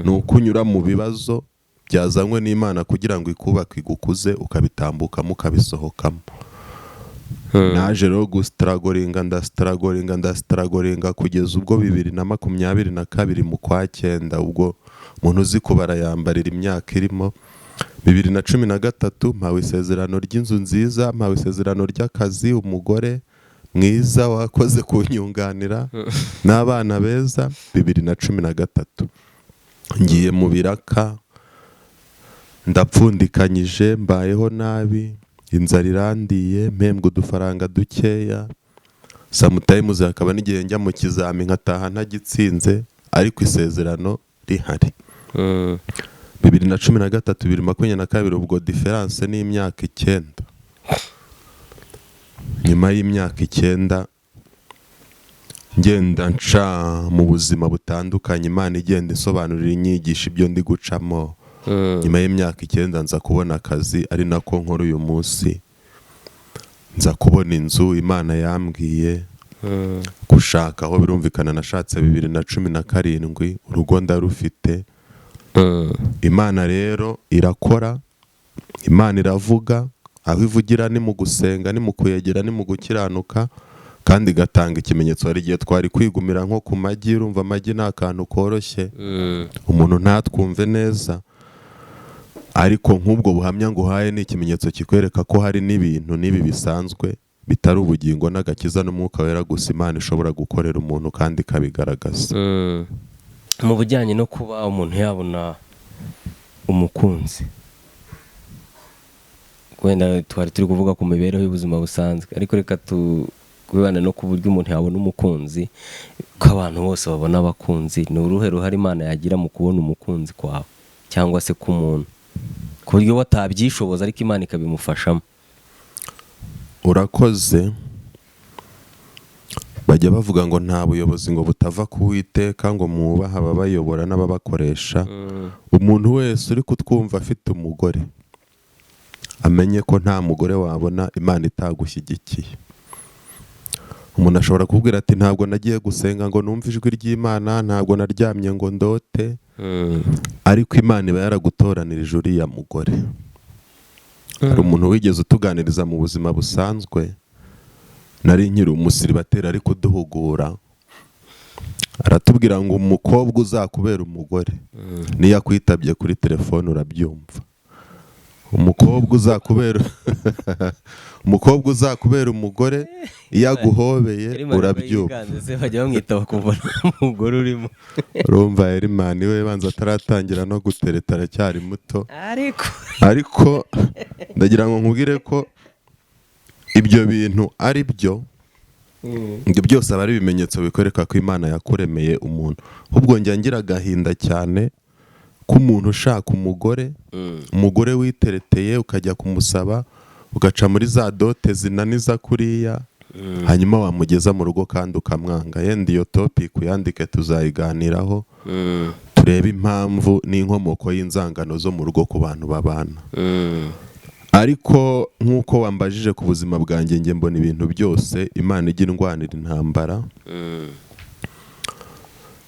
Ni uko unyura mu bibazo byazanywe n'Imana kugira ngo ikubake, igukuze, ukabitambukamo, ukabisohokamo. Naje rero gustrugglinga, ndastrugglinga, ndastrugglinga, kugeza ubwo 2022 mu kwa cyenda, ubwo umuntu uzi kubara yambarira imyaka irimo. 2013 mpawe isezerano ry'inzu nziza, mpawe isezerano ry'akazi, umugore mwiza wakoze kunyunganira n'abana beza. 2013 ngiye mu biraka, ndapfundikanyije, mbayeho nabi, inzara irandiye, mpembwa udufaranga dukeya. Sometimes hakaba n'igihe njya mu kizami nkataha ntagitsinze, ariko isezerano rihari. 2013, 2022, ubwo différence ni imyaka 9. Nyuma y'imyaka 9 ngenda nca mu buzima butandukanye, Imana igenda isobanurira, inyigisha ibyo ndi gucamo, nyuma y'imyaka 9 nza kubona akazi, ari nako nkora uyu munsi. Nza kubona inzu Imana yambwiye. Gushaka aho birumvikana, nashatse 2017, urugo ndarufite. Imana rero irakora, Imana iravuga. Aho ivugira ni mu gusenga, ni mu kuyegera, ni mu gukiranuka, kandi igatanga ikimenyetso. Hari igihe twari kwigumira nko ku magi. Urumva amagi ni akantu koroshye, umuntu ntatwumve neza, ariko nk'ubwo buhamya nguhaye ni ikimenyetso kikwereka ko hari n'ibintu n'ibi bisanzwe. Bitari ubugingo n'agakiza n'Umwuka Wera gusa Imana ishobora gukorera umuntu kandi ikabigaragaza. Mu bijyanye no kuba umuntu yabona umukunzi, wenda twari turi kuvuga ku mibereho y'ubuzima busanzwe, ariko reka tubibane no ku buryo umuntu yabona umukunzi, ko abantu bose babona abakunzi. Ni uruhe ruhare Imana yagira mu kubona umukunzi kwawe cyangwa se k'umuntu, ku buryo batabyishoboza ariko Imana ikabimufashamo? Urakoze. Bajya bavuga ngo nta buyobozi ngo butava ku Witeka, ngo mwubahe ababayobora n'ababakoresha. Umuntu wese uri kutwumva afite umugore amenye ko nta mugore wabona Imana itagushyigikiye. Umuntu ashobora kubwira ati: "Ntabwo nagiye gusenga ngo numve ijwi ry'Imana, ntabwo naryamye ngo ndote," ariko Imana iba yaragutoranirije uriya mugore. Hari umuntu wigeze utuganiriza mu buzima busanzwe, nari nkiri umusiribateri, ari kuduhugura, aratubwira ngo umukobwa uzakubera umugore niyo akwitabye kuri telefone urabyumva. Umukobwa uzakubera umugore iyo aguhobeye urabyumva. Se bajya bamwita bakumva nta mugore urimo? Urumva Erimani we banza ataratangira no gutereta, aracyari muto. Ariko Ariko ndagira ngo nkubwire ko ibyo bintu ari byo. Ibyo byose aba ari ibimenyetso bikwereka ko Imana yakuremeye umuntu. Ahubwo njya ngira agahinda cyane k'umuntu ushaka umugore, umugore witereteye, ukajya kumusaba, ugaca muri za dot zinaniza kuriya, hanyuma wamugeza mu rugo kandi ukamwanga. Yenda iyo topic uyandike, tuzayiganiraho, turebe impamvu n'inkomoko y'inzangano zo mu rugo ku bantu babana. Ariko nk'uko wambajije ku buzima bwanjye, njye mbona ibintu byose Imana ijya indwanira intambara.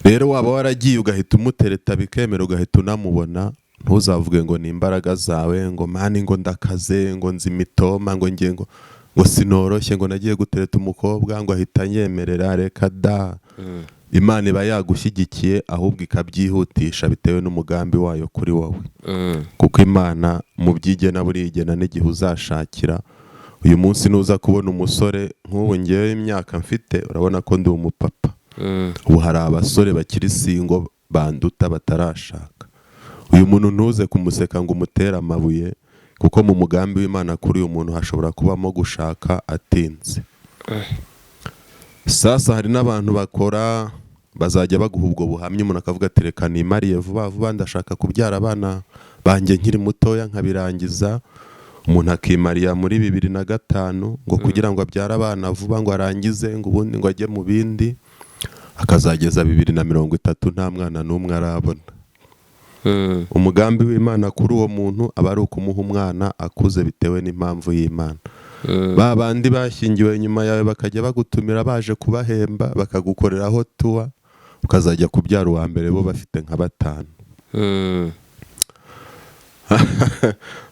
Rero waba waragiye ugahita umutereta bikemera, ugahita unamubona, ntuzavuge ngo ni imbaraga zawe, ngo mani, ngo ndakaze, ngo nzi imitoma, ngo ngiye, ngo sinoroshye, ngo nagiye gutereta umukobwa ngo ahita anyemerera. Reka da! Imana iba yagushyigikiye, ahubwo ikabyihutisha bitewe n'umugambi wayo kuri wowe, kuko Imana mu byigena burigena n'igihe uzashakira. Uyu munsi nuza kubona umusore nk'ubu, ngewe imyaka mfite urabona ko ndi umupapa. Ubu hari abasore bakiri single banduta batarashaka. Uyu muntu ntuze kumuseka ngo umutere amabuye, kuko mu mugambi w'Imana kuri uyu muntu hashobora kubamo gushaka atinze. Sasa hari n'abantu bakora bazajya baguha ubwo buhamya, umuntu akavuga ati: "Reka nimariye vuba vuba, ndashaka kubyara abana banjye nkiri mutoya nkabirangiza." Umuntu akimariya muri 2005 ngo kugira ngo abyare abana vuba, ngo arangize, ngo ubundi ngo ajye mu bindi, akazageza 2030 nta mwana n'umwe arabona. Umugambi w'Imana kuri uwo muntu aba ari ukumuha umwana akuze bitewe n'impamvu y'Imana. Ba bandi bashyingiwe nyuma yawe bakajya bagutumira baje kubahemba, bakagukoreraho tuwa, ukazajya kubyara uwa mbere bo bafite nka batanu.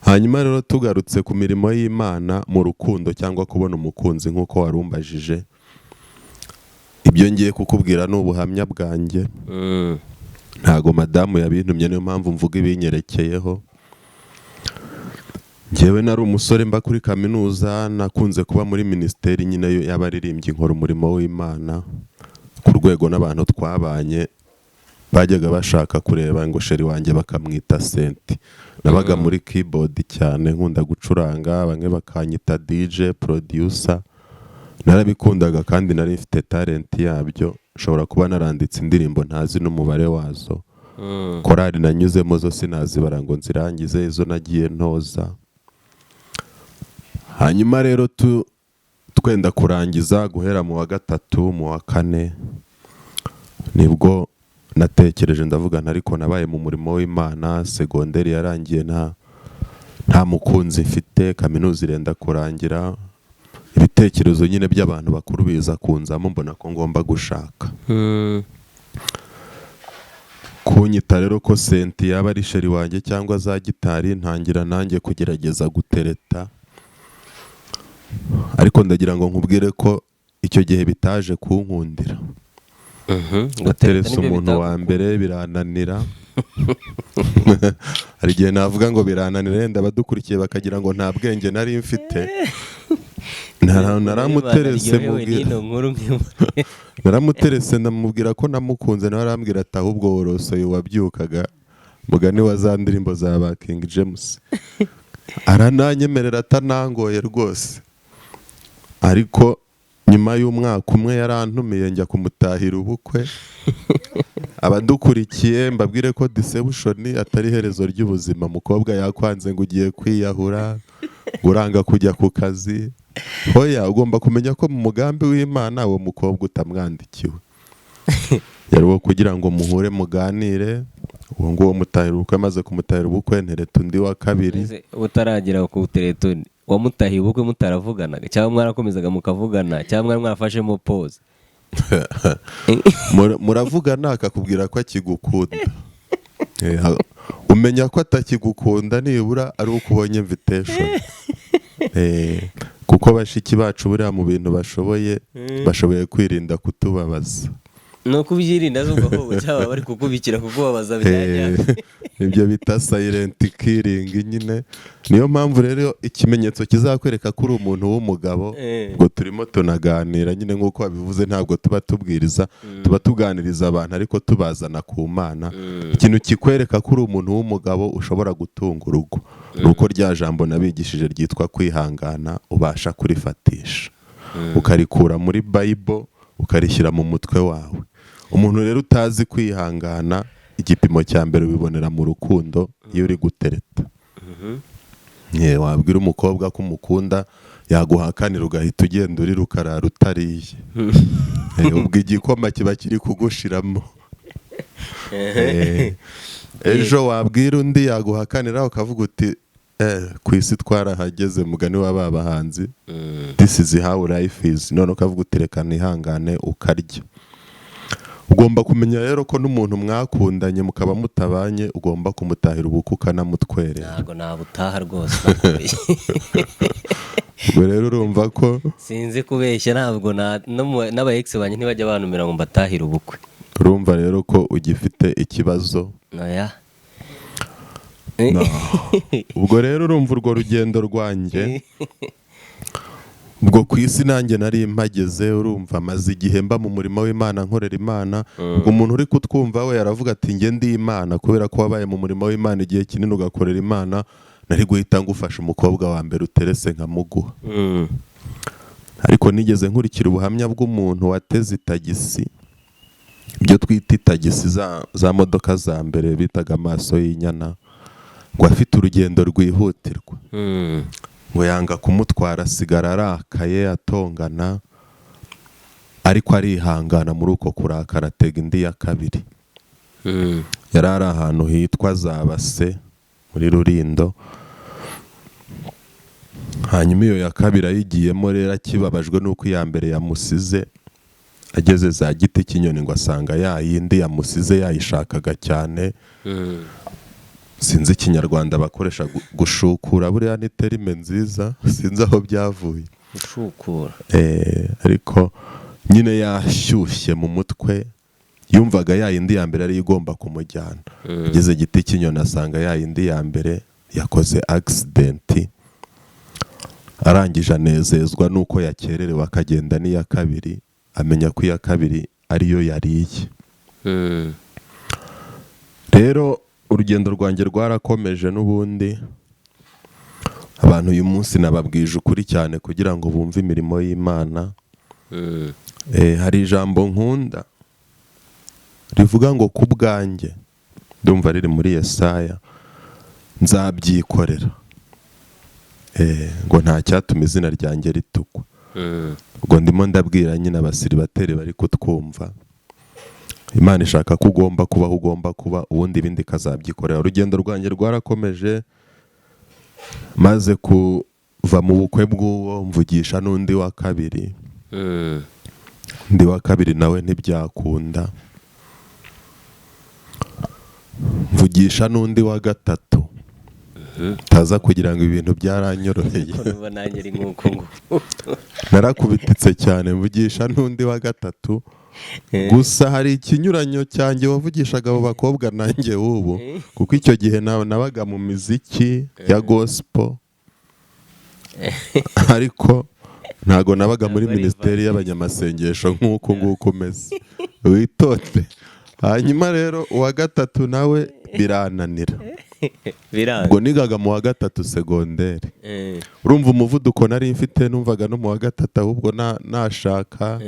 Hanyuma rero tugarutse ku mirimo y'Imana mu rukundo cyangwa kubona umukunzi nk'uko warumbajije, ibyo ngiye kukubwira ni ubuhamya bwanjye. Ntago madamu yabintumye, niyo mpamvu mvuga ibinyerekeyeho. Njyewe nari umusore mba kuri kaminuza, nakunze kuba muri minisiteri nyine y'abaririmbyi, nkora umurimo w'Imana ku rwego n'abantu twabanye bajyaga bashaka kureba ngo chéri wanjye bakamwita Senti. Nabaga muri keyboard cyane, nkunda gucuranga, bamwe bakanyita DJ producer. Narabikundaga kandi nari mfite talent yabyo. Nshobora kuba naranditse indirimbo ntazi n'umubare wazo. Korali nanyuzemo zo sinazibara ngo nzirangize, izo nagiye ntoza. Hanyuma rero twenda kurangiza, guhera mu wa gatatu, mu wa kane, nibwo natekereje, ndavuga nti: "Ariko nabaye mu murimo w'Imana, segonderi yarangiye nta mukunzi mfite, kaminuza irenda kurangira." Ibitekerezo nyine by'abantu bakuru biza kunzamo, mbona ko ngomba gushaka. Kunyita rero ko Senti yaba ari chéri wanjye cyangwa za gitari, ntangira nanjye kugerageza gutereta. Ariko ndagira ngo nkubwire ko icyo gihe bitaje kunkundira. Naterese umuntu wa mbere birananira. Hari igihe navuga ngo birananira, yenda abadukurikiye bakagira ngo nta bwenge nari mfite. Naramuterese Aryohewe mubwira n'ino nkuru naramuterese ndamubwira ko namukunze, nawe arambwira ati: "Ahubwo worosoye wabyukaga," mugani wa za ndirimbo za ba King James. Arananyemerera atanangoye rwose, ariko nyuma y'umwaka umwe yarantumiye njya kumutahira ubukwe. Abadukurikiye, mbabwire ko deception atari iherezo ry'ubuzima. Umukobwa yakwanze ngo ugiye kwiyahura, ngo uranga kujya ku kazi. Hoya, ugomba kumenya ko mu mugambi w'Imana uwo mukobwa utamwandikiwe, yari uwo kugira ngo muhure muganire. Uwo nguwo mutahira ubukwe, amaze kumutahira ubukwe ntereta undi wa kabiri. Ese utaragera ku teretoni, wamutahiye ubukwe mutaravuganaga, cyangwa mwarakomezaga mukavugana, cyangwa mwari mwarafashemo pause? Muravugana akakubwira ko akigukunda. Umenya ko atakigukunda nibura ari uko ubonye invitation. Kuko bashiki bacu buriya mu bintu bashoboye, bashoboye kwirinda kutubabaza. Ni ukubyirinda z'ubwo ahubwo, cyangwa bari kukubikira kukubabaza byanya? Ibyo bita silent killing nyine. Niyo mpamvu rero ikimenyetso kizakwereka ko uri umuntu w'umugabo, ubwo turimo tunaganira nyine nk'uko wabivuze, ntabwo tuba tubwiriza, tuba tuganiriza abantu ariko tubazana ku Mana. Ikintu kikwereka ko uri umuntu w'umugabo ushobora gutunga urugo ni uko rya jambo nabigishije ryitwa kwihangana ubasha kurifatisha, ukarikura muri Bible, ukarishyira mu mutwe wawe. Umuntu rero utazi kwihangana, igipimo cya mbere ubibonera mu rukundo iyo uri gutereta. Wabwira umukobwa ko umukunda, yaguhakanira, ugahita ugenda urira, ukarara utariye. Ubwo igikoma kiba kiri kugushiramo. Ejo wabwira undi, yaguhakanira, ukavuga uti: "Ku isi twarahageze," mugani wa ba bahanzi, "this is how life is." None ukavuga uti: "Reka nihangane," ukarya. Ugomba kumenya rero ko n'umuntu mwakundanye mukaba mutabanye, ugomba kumutahira ubukwe ukanamutwerera. Ntabwo nabutaha rwose, nakubeshye. Ubwo rero urumva ko Sinzi kubeshya, ntabwo n'aba ex banjye ntibajya bantumira ngo mbatahire ubukwe. Urumva rero ko ugifite ikibazo. Oya. No. Ubwo rero urumva urwo rugendo rwanjye, ubwo ku isi nanjye nari mpageze. Urumva maze igihe mba mu murimo w'Imana, nkorera Imana. Ubwo umuntu uri kutwumva we aravuga ati: "Njye ndi Imana," kubera ko wabaye mu murimo w'Imana igihe kinini, ugakorera Imana, nari guhita ngufasha umukobwa wa mbere uterese nkamuguha. Ariko nigeze nkurikira ubuhamya bw'umuntu wateze itagisi, ibyo twita itagisi, za modoka za mbere bitaga amaso y'inyana, ngo afite urugendo rwihutirwa, ngo yanga kumutwara, asigara arakaye atongana, ariko arihangana. Muri uko kurakara atega indi ya kabiri. Yari ari ahantu hitwa za Base muri Rurindo. Hanyuma iyo ya kabiri ayigiyemo rero, akibabajwe n'uko iya mbere yamusize, ageze za Giti cy'Inyoni, ngo asanga ya yindi yamusize yayishakaga cyane. Sinzi Ikinyarwanda bakoresha, gushukura buriya ni terme nziza, sinzi aho byavuye. Gushukura. Ariko nyine yashyushye mu mutwe, yumvaga ya yindi ya mbere ariyo igomba kumujyana. Ageze Giti cy'Inyoni asanga ya yindi ya mbere yakoze accident. Arangije anezezwa n'uko yakererewe akagenda n'iya kabiri, amenya ko iya kabiri ariyo yariye. Rero urugendo rwanjye rwarakomeje n'ubundi. Abantu uyu munsi nababwije ukuri cyane kugira ngo bumve imirimo y'Imana. Hari ijambo nkunda rivuga ngo: "Ku bwanjye," ndumva riri muri Yesaya, "nzabyikorera," ngo nta cyatuma izina ryanjye ritukwa. Ubwo ndimo ndabwira nyine abasiribateri bari kutwumva, Imana ishaka ko ugomba kuba aho ugomba kuba, ubundi ibindi ikazabyikorera. Urugendo rwanjye rwarakomeje. Maze kuva mu bukwe bw'uwo, mvugisha n'undi wa kabiri. Undi wa kabiri nawe ntibyakunda. Mvugisha n'undi wa gatatu, utaza kugira ngo ibintu byaranyoroheye. Ko numva nanjye ari nk'uko nguko. Narakubititse cyane, mvugisha n'undi wa gatatu. Gusa hari ikinyuranyo cyanjye wavugishaga abo bakobwa nanjye w'ubu, kuko icyo gihe nabaga mu miziki ya gospel, ariko Ntago nabaga muri Ntabwo ari minisiteri y'abanyamasengesho nk'uku nguku umeze, witonde. Hanyuma rero uwa gatatu nawe birananira. Biranga. Ubwo nigaga mu wa gatatu segonderi. Urumva umuvuduko nari mfite, numvaga no mu wa gatatu ahubwo nashaka,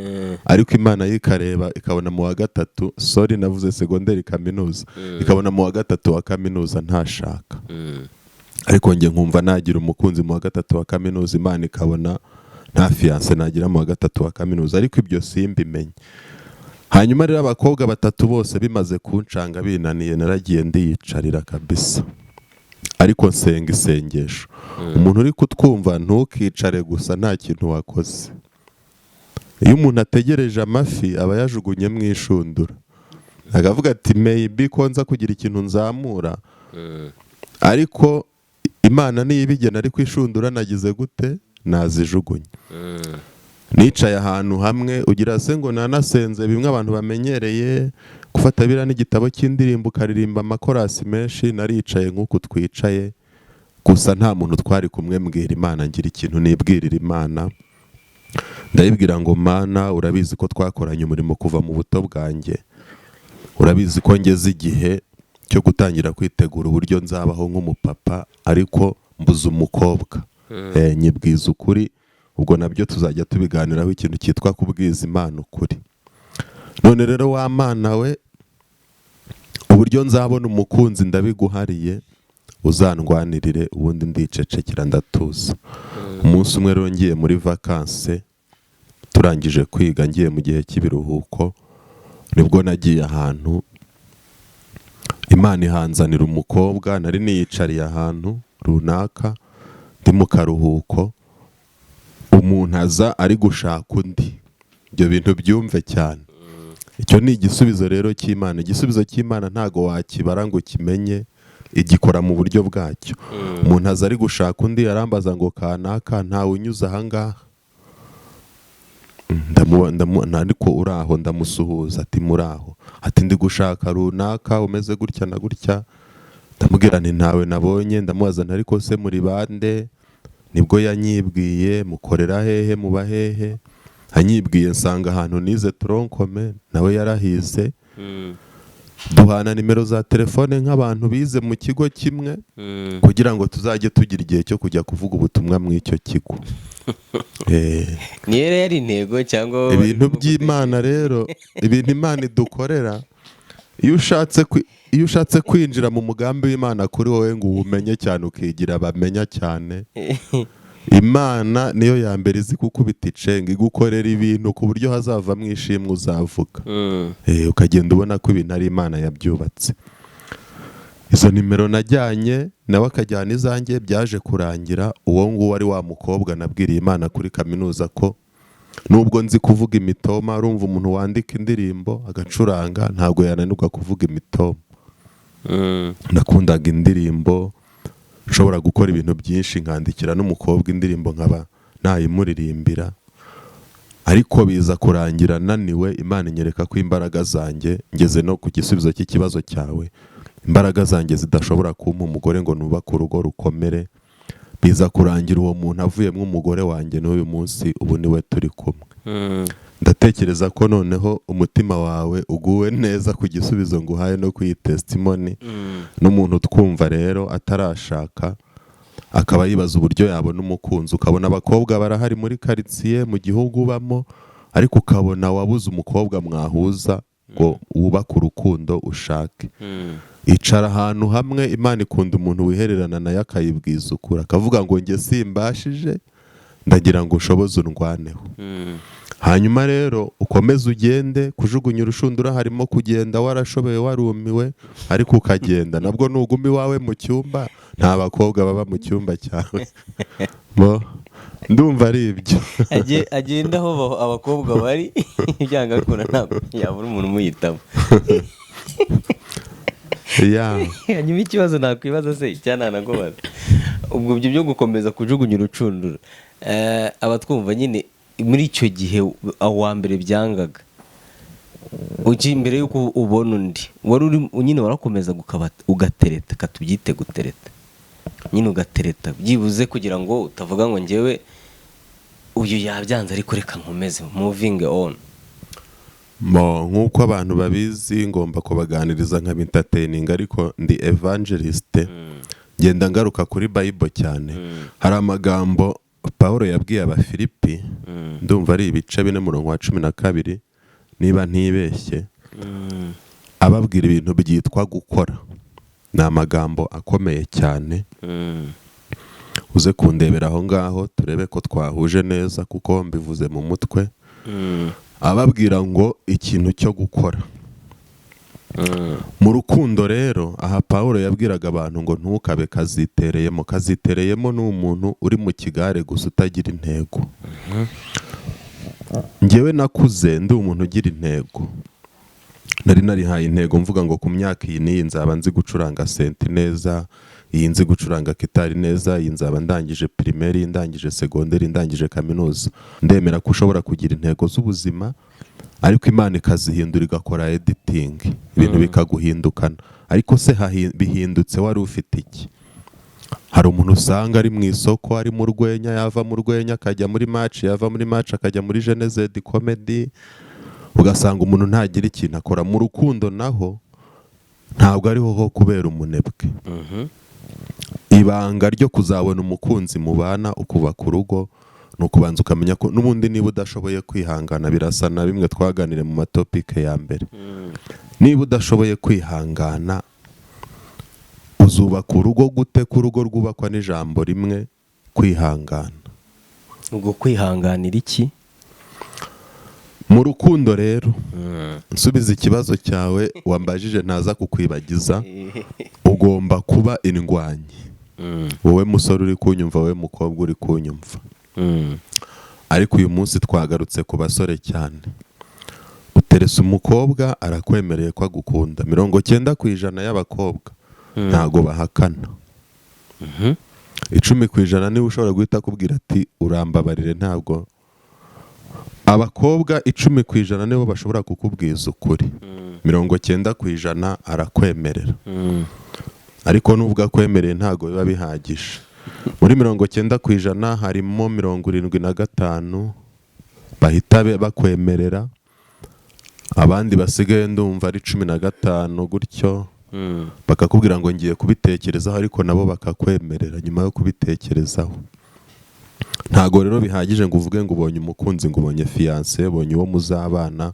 ariko Imana yo ikareba ikabona mu wa gatatu, sorry, navuze segonderi, kaminuza, ikabona mu wa gatatu wa kaminuza ntashaka. Ariko njye nkumva nagira umukunzi mu wa gatatu wa kaminuza, Imana ikabona nta fiancé nagira mu wa gatatu wa kaminuza, ariko ibyo simbimenye. Hanyuma rero abakobwa batatu bose bimaze kuncanga, binaniye, naragiye ndiyicarira kabisa, ariko nsenga isengesho. Umuntu uri kutwumva, ntukicare gusa nta kintu wakoze. Iyo umuntu ategereje amafi aba yajugunye mu ishundura, akavuga ati: "Maybe ko nza kugira ikintu nzamura." Ariko Imana niyo ibigena. Ariko ishundura nagize gute? Nazijugunye. Nicaye ahantu hamwe, ugira se ngo nanasenze bimwe abantu bamenyereye gufata biriya n'igitabo cy'indirimbo ukaririmba amakorasi menshi. Naricaye nk'uku twicaye, gusa nta muntu twari kumwe. Mbwira Imana, ngira ikintu nibwirira Imana, ndayibwira ngo: "Mana, urabizi ko twakoranye umurimo kuva mu buto bwanjye, urabizi ko ngeze igihe cyo gutangira kwitegura uburyo nzabaho nk'umupapa, ariko mbuze umukobwa." Nyibwiza ukuri. Ubwo nabyo tuzajya tubiganiraho, ikintu cyitwa kubwiza Imana ukuri. "None rero wa Mana we, uburyo nzabona umukunzi ndabiguhariye, uzandwanirire." Ubundi ndicecekera, ndatuza. Umunsi umwe rero ngiye muri vacances, turangije kwiga, ngiye mu gihe cy'ibiruhuko, nibwo nagiye ahantu, Imana ihanzanira umukobwa. Nari niyicariye ahantu runaka ndi mu karuhuko, umuntu aza ari gushaka undi. Ibyo bintu byumve cyane. Icyo ni igisubizo rero cy'Imana. Igisubizo cy'Imana ntago wakibara ngo ukimenye, igikora mu buryo bwacyo. Umuntu aza ari gushaka undi, arambaza ngo: "Kanaka ntawe unyuze ahangaha?" Ariko uraho? Ndamusuhuza, ati: "Muraho." Ati: "Ndi gushaka runaka umeze gutya na gutya." Ndamubwira nti: "Ntawe nabonye." Ndamubaza nti: "Ariko se muri bande?" Nibwo yanyibwiye: "Mukorera hehe? Muba hehe?" Anyibwiye nsanga ahantu nize tronc commun nawe yarahize. Duhana nimero za telefone nk'abantu bize mu kigo kimwe, kugira ngo tuzajye tugira igihe cyo kujya kuvuga ubutumwa mu icyo kigo. Niyo rero yari intego cyangwa wowe Ibintu wari by'Imana rero, ibintu Imana idukorera, iyo ushatse kwinjira mu mugambi w'Imana kuri wowe ngo uwumenye cyane, ukigira bamenya cyane, Imana niyo ya mbere izi kukubita icenga, igukorera ibintu ku buryo hazavamo ishimwe uzavuga. Ukagenda ubona ko ibintu ari Imana yabyubatse. Izo nimero najyanye, nawe akajyana izanjye, byaje kurangira uwo nguwo ari wa mukobwa nabwiriye Imana kuri kaminuza ko nubwo nzi kuvuga imitoma. Urumva umuntu wandika indirimbo agacuranga ntabwo yananirwa kuvuga imitoma. Nakundaga indirimbo, nshobora gukora ibintu byinshi, nkandikira n'umukobwa indirimbo nkaba nayimuririmbira. Ariko biza kurangira naniwe, Imana inyereka ko imbaraga zanjye, ngeze no ku gisubizo cy'ikibazo cyawe, imbaraga zanjye zidashobora kumpa umugore ngo nubake urugo rukomere. Biza kurangira uwo muntu avuyemo umugore wanjye n'uyu munsi, ubu niwe turi kumwe. Ndatekereza ko noneho umutima wawe uguwe neza ku gisubizo nguhaye no ku iyi testimony. N'umuntu utwumva rero atarashaka, akaba yibaza uburyo yabona umukunzi, ukabona abakobwa barahari muri karitsiye, mu gihugu ubamo, ariko ukabona wabuze umukobwa mwahuza ngo wubake urukundo ushake, icara ahantu hamwe. Imana ikunda umuntu wihererana nayo, akayibwiza ukuri, akavuga ngo: "Njye simbashije, ndagira ngo ushoboze undwaneho." Hanyuma rero ukomeze ugende. Kujugunya urushundura harimo kugenda warashobewe, warumiwe, ariko ukagenda. Nabwo nuguma iwawe mu cyumba, nta bakobwa baba mu cyumba cyawe. Bo ndumva ari ibyo. Agenda aho abakobwa bari, byanga bikunda ntabwo yabura umuntu umuyitamo. Hanyuma ikibazo nakwibaza se cyananakubaza, ubwo ibyo byo gukomeza kujugunya urucundura, abatwumva nyine muri icyo gihe uwa mbere byangaga, uki mbere y'uko ubona undi wari uri nyine, warakomeza ugatereta, katubyite gutereta nyine, ugatereta byibuze kugira ngo utavuga ngo njyewe Uyu yabyanze, ariko reka nkomeze, moving on. Mo nk'uko abantu babizi, ngomba kubaganiriza nka entertaining, ariko ndi evangeliste, ngenda ngaruka kuri Bible cyane. Hari amagambo Paul yabwiye Abafilipi, ndumva ari ibice 4, murongo wa 12 niba ntibeshye, ababwira ibintu byitwa gukora. Ni amagambo akomeye cyane. Uze kundebera aho ngaho turebe ko twahuje neza, kuko mbivuze mu mutwe. Ababwira ngo ikintu cyo gukora mu rukundo. Rero aha Paul yabwiraga abantu ngo ntukabe kazitereyemo. Kazitereyemo ni umuntu uri mu kigare gusa, utagira intego. Ngewe nakuze ndi umuntu ugira intego. Nari narihaye intego mvuga ngo ku myaka iyi n'iyi nzaba nzi gucuranga synthé neza, iyi nzi gucuranga gitari neza, iyi nzaba ndangije primaire, ndangije segonderi, ndangije kaminuza. Ndemera ko ushobora kugira intego z'ubuzima, ariko Imana ikazihindura, igakora editing, ibintu bikaguhindukana. Ariko se bihindutse wari ufite iki? Hari umuntu usanga ari mu isoko, ari mu rwenya, yava mu rwenya akajya muri match, yava muri match akajya muri Gen-Z Comedy, ugasanga umuntu ntagira ikintu akora. Mu rukundo naho ntabwo ariho ho kubera umunebwe. Ibanga ryo kuzabona umukunzi mubana ukubaka urugo ni ukubanza ukamenya ko n'ubundi niba udashoboye kwihangana, birasa na bimwe twaganiriye mu ma topic ya mbere, niba udashoboye kwihangana uzubaka urugo gute, ko urugo rwubakwa n'ijambo rimwe, kwihangana? Ubwo kwihanganira iki? Mu rukundo rero, nsubiza ikibazo cyawe wambajije, ntaza kukwibagiza, ugomba kuba indwanyi, wowe musore uri kunyumva, wowe mukobwa uri kunyumva. Ariko uyu munsi twagarutse ku basore cyane. Uterese umukobwa, arakwemereye ko agukunda. 90% y'abakobwa ntago bahakana. 10% niwe ushobora guhita akubwira ati: "Urambabarire." Ntabwo abakobwa, 10% nibo bashobora kukubwiza ukuri. 90% arakwemerera, ariko nubwo akwemereye ntabwo biba bihagije. Muri 90% harimo 75 bahita bakwemerera, abandi basigaye, ndumva ari 15 gutyo, bakakubwira ngo ngiye kubitekerezaho, ariko nabo bakakwemerera nyuma yo kubitekerezaho. Ntabwo rero bihagije ngo uvuge ngo ubonye umukunzi, ngo ubonye fiancé, ubonye uwo muzabana.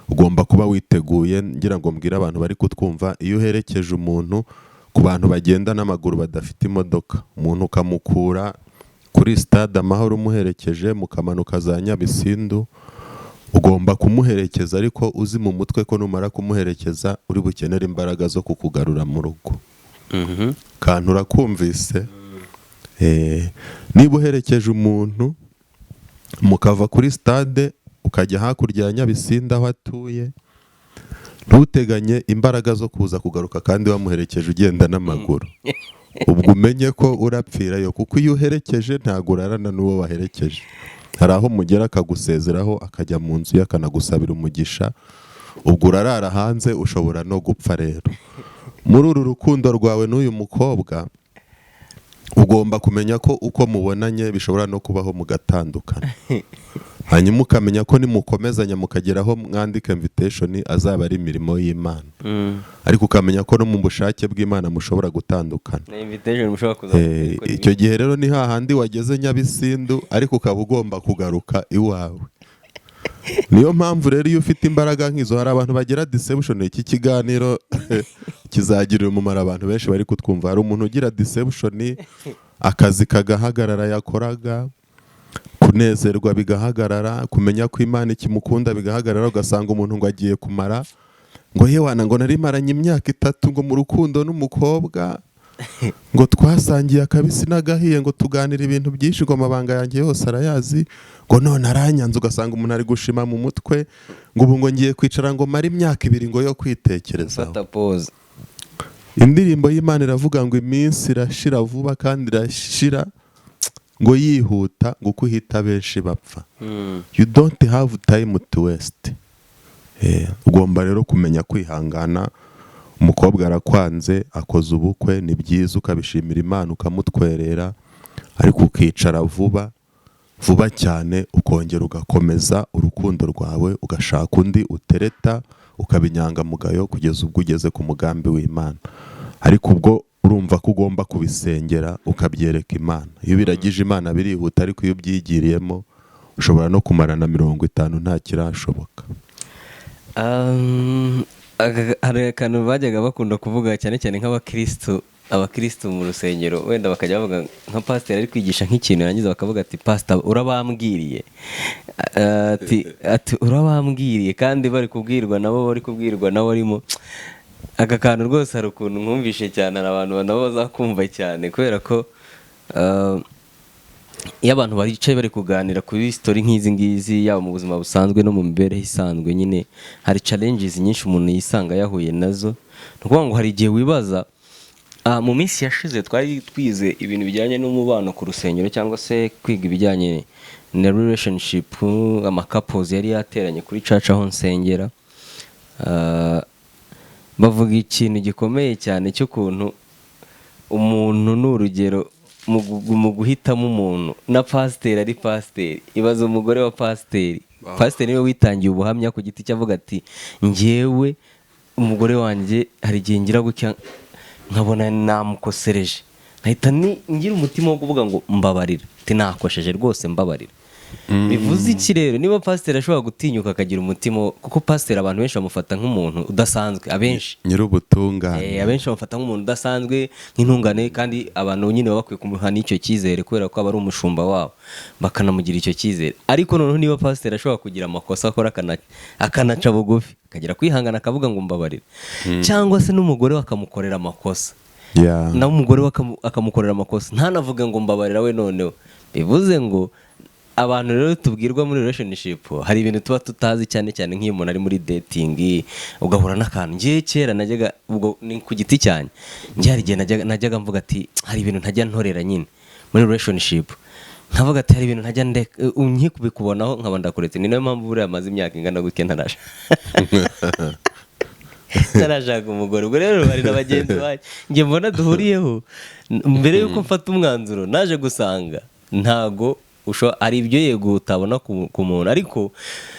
Ugomba kuba witeguye. Ngira ngo mbwire abantu bari kutwumva, iyo uherekeje umuntu, ku bantu bagenda n'amaguru badafite imodoka, umuntu ukamukura kuri Stade Amahoro umuherekeje, mukamanuka za Nyabisindu, ugomba kumuherekeza ariko uzi mu mutwe ko numara kumuherekeza uri bukenere imbaraga zo kukugarura mu rugo. Kantu urakumvise? Niba uherekeje umuntu mukava kuri stade ukajya hakurya ya Nyabisindu aho atuye, ntuteganye imbaraga zo kuza kugaruka kandi wamuherekeje ugenda n'amaguru. Ubwo umenye ko urapfirayo, kuko iyo uherekeje ntabwo urarana n'uwo waherekeje. Hari aho mugera akagusezeraho, akajya mu nzu ye, akanagusabira umugisha. Ubwo urarara hanze, ushobora no gupfa. Rero muri uru rukundo rwawe n'uyu mukobwa, ugomba kumenya ko uko mubonanye bishobora no kubaho mugatandukana, hanyuma ukamenya ko nimukomezanya mukageraho mwandika invitation azaba ari imirimo y'Imana, ariko ukamenya ko no mu bushake bw'Imana mushobora gutandukana. Na invitation mushobora kuza gukora. Icyo gihe rero ni hahandi wageze Nyabisindu ariko ukaba ugomba kugaruka iwawe. Niyo mpamvu rero iyo ufite imbaraga nk'izo, hari abantu bagira deception. Iki kiganiro kizagirira umumaro abantu benshi bari kutwumva. Hari umuntu ugira deception, akazi kagahagarara yakoraga, kunezerwa bigahagarara, kumenya ko Imana ikimukunda bigahagarara, ugasanga umuntu ngo agiye kumara ngo yewana, ngo nari maranye imyaka 3 ngo mu rukundo n'umukobwa, ngo twasangiye akabisi n'agahiye, ngo tuganira ibintu byinshi, ngo amabanga yanjye yose arayazi, ngo none aranyanze. Ugasanga umuntu ari gushima mu mutwe ngo ubu ngo ngiye kwicara ngo mare imyaka 2 ngo yo kwitekerezaho. Fata pause. Indirimbo y'Imana iravuga ngo iminsi irashira vuba kandi irashira ngo yihuta, ngo uko uhita benshi bapfa. You don't have time to waste. Ugomba rero kumenya kwihangana. Umukobwa arakwanze, akoze ubukwe, ni byiza, ukabishimira Imana, ukamutwerera, ariko ukicara vuba. Vuba cyane ukongera ugakomeza urukundo rwawe, ugashaka undi utereta, ukaba inyangamugayo kugeza ubwo ugeze ku mugambi w'Imana. Ariko ubwo urumva ko ugomba kubisengera, ukabyereka Imana. Iyo ubiragije Imana birihuta, ariko iyo ubyigiriyemo ushobora no kumarana 50 nta kirashoboka. Hari akantu bajyaga bakunda kuvuga cyane cyane nk'abakristo, abakristo mu rusengero, wenda bakajya bavuga nka pasiteri ari kwigisha nk'ikintu, yarangiza bakavuga ati: "Pasita, urabambwiriye," ati: "Urabambwiriye," kandi bari kubwirwa nabo, bari kubwirwa nabo arimo. Aka kantu rwose hari ukuntu nkumvishe cyane, hari abantu nabo bazakumva cyane, kubera ko iyo abantu baricaye bari kuganira kuri story nk'izi ngizi, yaba mu buzima busanzwe no mu mibereho isanzwe nyine, hari challenges nyinshi umuntu yisanga yahuye nazo. Ni ukuvuga ngo hari igihe wibaza, mu minsi yashize twari twize ibintu bijyanye n'umubano ku rusengero, cyangwa se kwiga ibijyanye na relationship, ama couples yari yateranye kuri church aho nsengera. Bavuga ikintu gikomeye cyane cy'ukuntu umuntu, ni urugero, mu guhitamo umuntu, na pasiteri ari pasiteri, ibaza umugore wa pasiteri. Pasiteri niwe witangiye ubuhamya ku giti cye, avuga ati: "Njyewe umugore wanjye hari igihe ngira gutya nkabona namukosereje, nkahita ngira umutima wo kuvuga ngo mbabarira, ati nakosheje rwose, mbabarira." Bivuze iki rero niba pasiteri ashobora gutinyuka akagira umutima, kuko pasiteri abantu benshi bamufata nk'umuntu udasanzwe, abenshi Nyir'ubutungane. Abenshi bamufata nk'umuntu udasanzwe, nk'intungane, kandi abantu nyine baba bakwiye kumuha n'icyo cyizere, kubera ko aba ari umushumba wabo, bakanamugira icyo cyizere. Ariko noneho niba pasiteri ashobora kugira amakosa akora, akanaca bugufi, akagira kwihangana, akavuga ngo mbabarira, cyangwa se n'umugore we akamukorera amakosa, nawe umugore we akamukorera amakosa, ntanavuge ngo mbabarira we, noneho bivuze ngo abantu rero tubwirwa muri relationship, hari ibintu tuba tutazi, cyane cyane nk'iyo umuntu ari muri dating, ugahura n'akantu. Ngewe kera najyaga, ubwo ni ku giti cyanjye, njye hari igihe najyaga mvuga ati hari ibintu ntajya ntorera nyine muri relationship, nkavuga ati hari ibintu ntajya ndeka nkikubikubonaho nkaba ndakuretse. Ni nayo mpamvu buriya amaze imyaka ingana gutya ntarashaka umugore. Ubwo rero hari na bagenzi banjye njye mbona duhuriyeho. Mbere y'uko mfata umwanzuro, naje gusanga ntago hari ibyo yego utabona ku muntu, ariko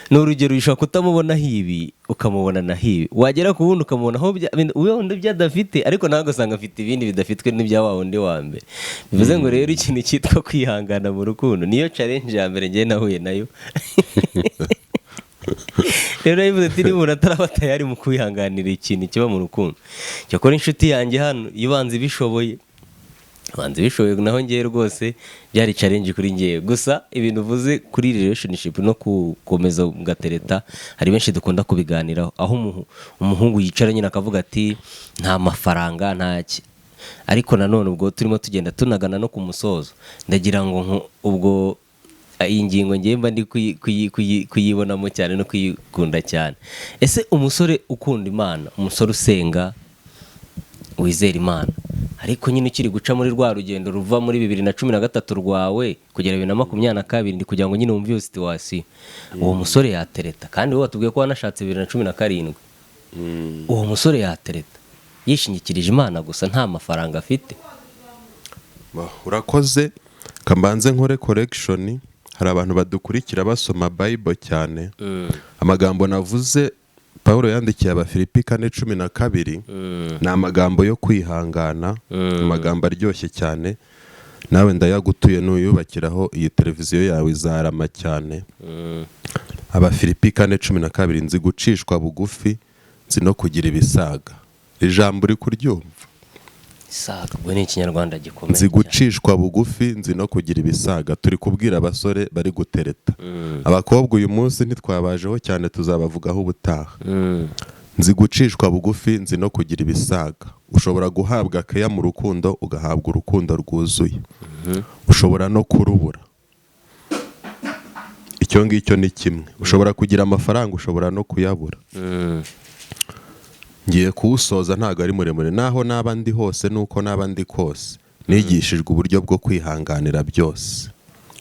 ni urugero, ushobora kutamubonaho ibi, ukamubona naho ibi, wagera ku wundi ukamubonaho wundi ibyo adafite, ariko nawe ugasanga afite ibindi bidafitwe n'ibya wa wundi wa mbere. Bivuze ngo rero ikintu cyitwa kwihangana mu rukundo niyo challenge ya mbere ngewe nahuye nayo. Rero yavuze ati niba umuntu ataraba tayari mu kwihanganira ikintu kiba mu rukundo, cyakora inshuti yanjye hano ibanza ibishoboye, banza ibishoboye. Naho ngewe rwose byari challenge kuri ngewe. Gusa ibintu uvuze kuri relationship no gukomeza ugatereta, hari benshi dukunda kubiganiraho, aho umuhungu yicara nyine akavuga ati nta mafaranga, nta ki. Ariko nanone ubwo turimo tugenda tunagana no ku musozo, ndagira ngo ubwo iyi ngingo ngewe mba ndi kuyibonamo cyane no kuyikunda cyane. Ese umusore ukunda Imana, umusore usenga, wizera Imana, ariko nyine ukiri guca muri rwa rugendo ruva muri 2013 rwawe kugera 2022, ndi kugira ngo nyine wumve iyo situation, uwo musore yatereta? Kandi wowe watubwiye ko wanashatse 2017. Uwo musore yatereta yishingikirije Imana gusa, nta mafaranga afite? Urakoze. Kambanze nkore correction. Hari abantu badukurikira basoma Bible cyane. Amagambo navuze Paul yandikiye Abafilipi 4:12 ni amagambo yo kwihangana, amagambo aryoshye cyane. Nawe ndayagutuye, nuyubakiraho iyi televiziyo yawe izarama cyane. Abafilipi 4:12: "Nzi gucishwa bugufi, nzi no kugira ibisaga." Ijambo uri kuryumva? Saga, ubwo ni Ikinyarwanda gikomeye Nzi cyane. gucishwa bugufi, nzi no kugira ibisaga. Turi kubwira abasore bari gutereta. Abakobwa uyu munsi ntitwabajeho cyane, tuzabavugaho ubutaha. Nzi gucishwa bugufi, nzi no kugira ibisaga. Ushobora guhabwa keya mu rukundo, ugahabwa urukundo rwuzuye, ushobora no kurubura. Icyo ngicyo ni kimwe. Ushobora kugira amafaranga, ushobora no kuyabura. Ngiye kuwusoza, ntabwo ari muremure. Naho naba ndi hose, nuko naba ndi kose, nigishijwe uburyo bwo kwihanganira byose.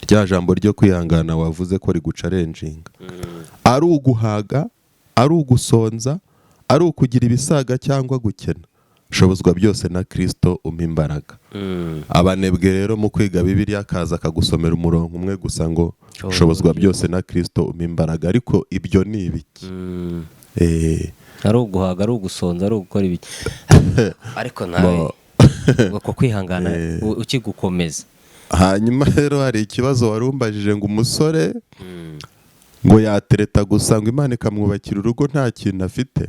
Rya jambo ryo kwihangana wavuze ko riguchallenginga, ari uguhaga, ari ugusonza, ari ukugira ibisaga cyangwa gukena. Nshobozwa byose na Kirisito umpa imbaraga. Abanebwe rero mu kwiga Bibiliya akaza akagusomera umurongo umwe gusa ngo Nshobozwa nshobozwa byose na Kirisito umpa imbaraga, ariko ibyo ni ibiki? Ari uguhaga, ari ugusonza, ari ugukora ibiki, ariko nawe uko kwihangana ukigukomeza. Hanyuma rero hari ikibazo wari umbajije ngo umusore ngo yatereta gusa, ngo Imana ikamwubakira urugo nta kintu afite.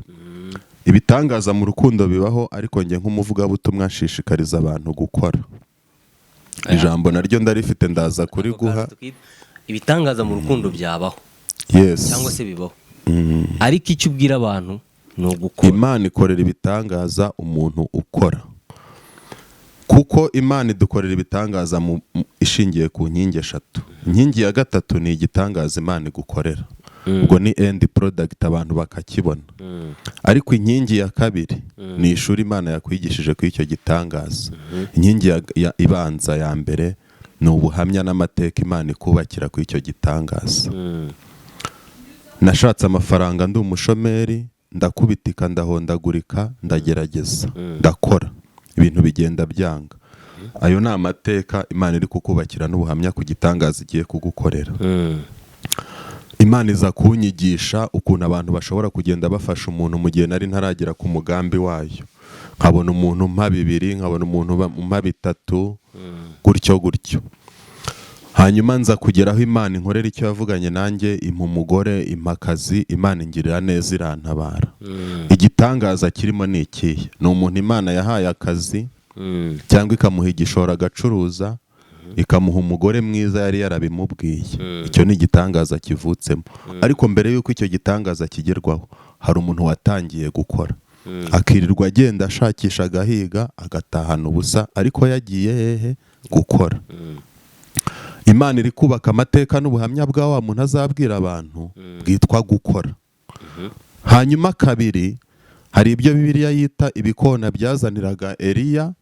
Ibitangaza mu rukundo bibaho, ariko njye nk'umuvugabutumwa nshishikariza abantu gukora. Ijambo naryo ndarifite, ndaza kuriguha. Ibitangaza mu rukundo byabaho Yes. cyangwa se bibaho, ariko icyo ubwira abantu ni ugukora. Imana ikorera ibitangaza umuntu ukora, kuko Imana idukorera ibitangaza ishingiye ku nkingi eshatu. Inkingi ya gatatu ni igitangaza Imana igukorera, ubwo ni end product, abantu bakakibona. Ariko inkingi ya kabiri ni ishuri Imana yakwigishije kuri icyo gitangaza. Inkingi ibanza ya mbere ni ubuhamya n'amateka Imana ikubakira kuri icyo gitangaza. Nashatse amafaranga ndi umushomeri, ndakubitika, ndahondagurika, ndagerageza, ndakora, ibintu bigenda byanga. Ayo ni amateka Imana iri kukubakira n'ubuhamya ku gitangaza igiye kugukorera. Imana iza kunyigisha ukuntu abantu bashobora kugenda bafasha umuntu mu gihe nari ntaragera ku mugambi wayo, nkabona umuntu umpa bibiri, nkabona umuntu umpa bitatu, gutyo gutyo. Hanyuma nza kugeraho Imana inkorera icyo yavuganye nanjye, impa umugore, impa akazi, Imana ingirira neza, irantabara. Igitangaza kirimo ni ikihe? Ni umuntu Imana yahaye akazi cyangwa ikamuha igishoro agacuruza, ikamuha umugore mwiza yari yarabimubwiye. Icyo ni igitangaza kivutsemo. Ariko mbere y'uko icyo gitangaza kigerwaho, hari umuntu watangiye gukora, akirirwa agenda ashakisha, agahiga, agatahana ubusa, ariko yagiye hehe? Gukora. Imana iri kubaka amateka n'ubuhamya bwa wa muntu azabwira abantu, bwitwa gukora. Hanyuma kabiri, hari ibyo Bibiliya yita ibikona byazaniraga Eliya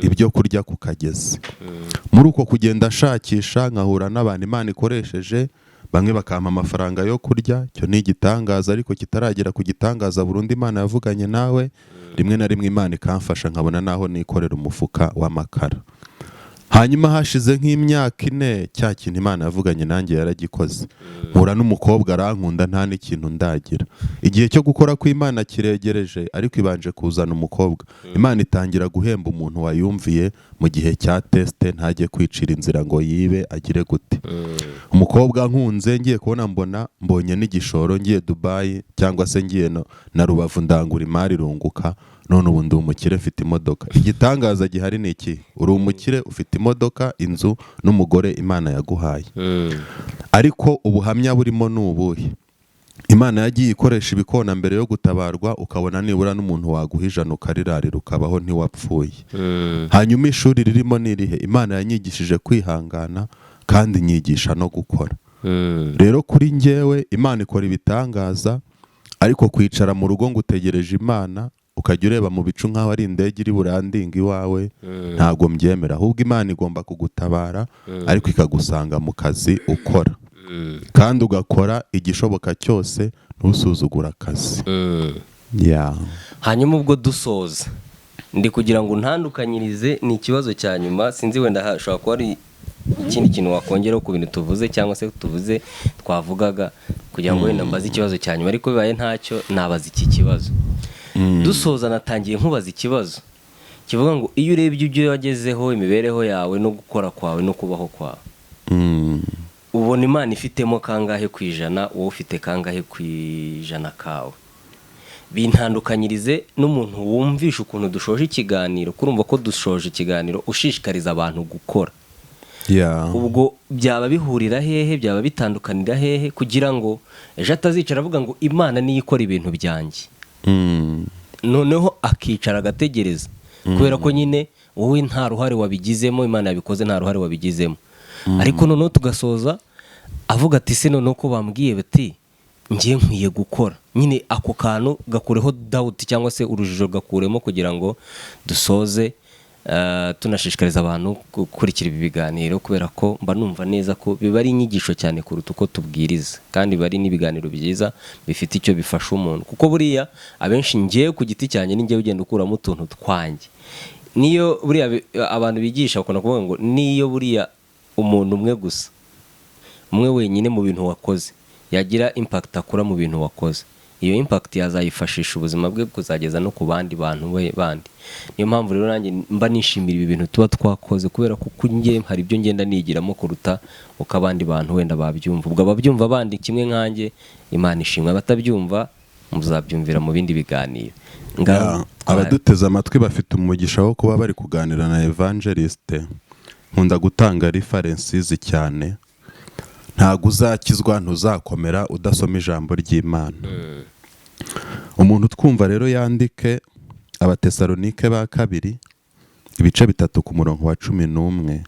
ibyo kurya ku kagezi. Muri uko kugenda ashakisha, nkahura n'abantu Imana ikoresheje, bamwe bakampa amafaranga yo kurya. Icyo ni igitangaza, ariko kitaragera ku gitangaza burundu Imana yavuganye nawe. Rimwe na rimwe Imana ikamfasha, nkabona naho nikorera umufuka w'amakara. Hanyuma hashize nk'imyaka 4, cya kintu Imana yavuganye nanjye yaragikoze, mpura n'umukobwa arankunda nta n'ikintu ndagira. Igihe cyo gukora kw'Imana kiregereje, ariko ibanje kuzana umukobwa. Imana itangira guhemba umuntu wayumviye mu gihe cya test, ntajye kwicira inzira ngo yibe agire gute. Umukobwa nkunze, ngiye kubona mbona mbonye n'igishoro, ngiye Dubayi cyangwa se ngiye na Rubavu, ndangura imari irunguka. None ubu ndi umukire, mfite imodoka. Igitangaza gihari ni iki? Uri umukire, ufite imodoka, inzu n'umugore Imana yaguhaye. Ariko ubuhamya burimo ni ubuhe? Imana yagiye ikoresha ibikona mbere yo gutabarwa, ukabona nibura n'umuntu waguha 100 ukarirarira, ukabaho, ntiwapfuye. Hanyuma ishuri ririmo ni irihe? Imana yanyigishije kwihangana kandi inyigisha no gukora. Rero kuri njyewe Imana ikora ibitangaza, ariko kwicara mu rugo ngo utegereje Imana, ukajya ureba mu bicu nk'aho ari indege iri burandinga iwawe, ntabwo mbyemera. Ahubwo Imana igomba kugutabara, ariko ikagusanga mu kazi ukora, kandi ugakora igishoboka cyose, ntusuzugure akazi. Yeah. Hanyuma ubwo dusoza, ndi kugira ngo untandukanyirize, ni ikibazo cya nyuma. Sinzi, wenda hashobora kuba ari ikindi kintu wakongeraho ku bintu tuvuze cyangwa se tuvuze twavugaga, kugira ngo wenda mbaze ikibazo cya nyuma, ariko bibaye ntacyo nabaza iki kibazo dusoza. Natangiye nkubaza ikibazo kivuga ngo iyo urebye ibyo wagezeho, imibereho yawe no gukora kwawe no kubaho kwawe, ubona Imana ifitemo kangahe ku ijana, wowe ufite kangahe ku ijana kawe? Bintandukanyirize n'umuntu wumvisha ukuntu dushoje ikiganiro, kurumva ko dushoje ikiganiro ushishikariza abantu gukora. Ubwo byaba bihurira hehe, byaba bitandukanira hehe, kugira ngo ejo atazicara avuga ngo Imana niyo ikora ibintu byanjye, noneho akicara agategereza, kubera ko nyine wowe nta ruhare wabigizemo, Imana yabikoze nta ruhare wabigizemo. Ariko noneho tugasoza avuga ati: "Se noneho ko bambwiye bati ngiye nkwiye gukora?" Nyine ako kantu gakureho doubt cyangwa se urujijo, gakuremo kugira ngo dusoze. Tunashishikariza abantu gukurikira ibi biganiro, kubera ko mba numva neza ko biba ari inyigisho cyane kuruta uko tubwiriza, kandi biba ari n'ibiganiro byiza bifite icyo bifasha umuntu, kuko buriya abenshi, ngewe ku giti cyanjye, ni ngewe ugenda ukuramo utuntu twanjye. Niyo buriya abantu bigisha bakunda kuvuga ngo niyo buriya umuntu umwe gusa, umwe wenyine mu bintu wakoze, yagira impact akura mu bintu wakoze, iyo impact yazayifashisha ubuzima bwe kuzageza no ku bandi bantu be bandi. Niyo mpamvu rero nanjye mba nishimira ibi bintu tuba twakoze, kubera ko njye hari ibyo ngenda nigiramo kuruta uko abandi bantu wenda babyumva. Ubwo ababyumva bandi kimwe nkanjye, Imana ishimwe. Abatabyumva muzabyumvira mu bindi biganiro. Abaduteze amatwi bafite umugisha wo kuba bari kuganira na evangeliste. Nkunda gutanga references cyane. Ntabwo uzakizwa, ntuzakomera udasoma ijambo ry'Imana. Umuntu twumva rero yandike Abatesalonike ba kabiri, ibice 3, ku murongo wa 11.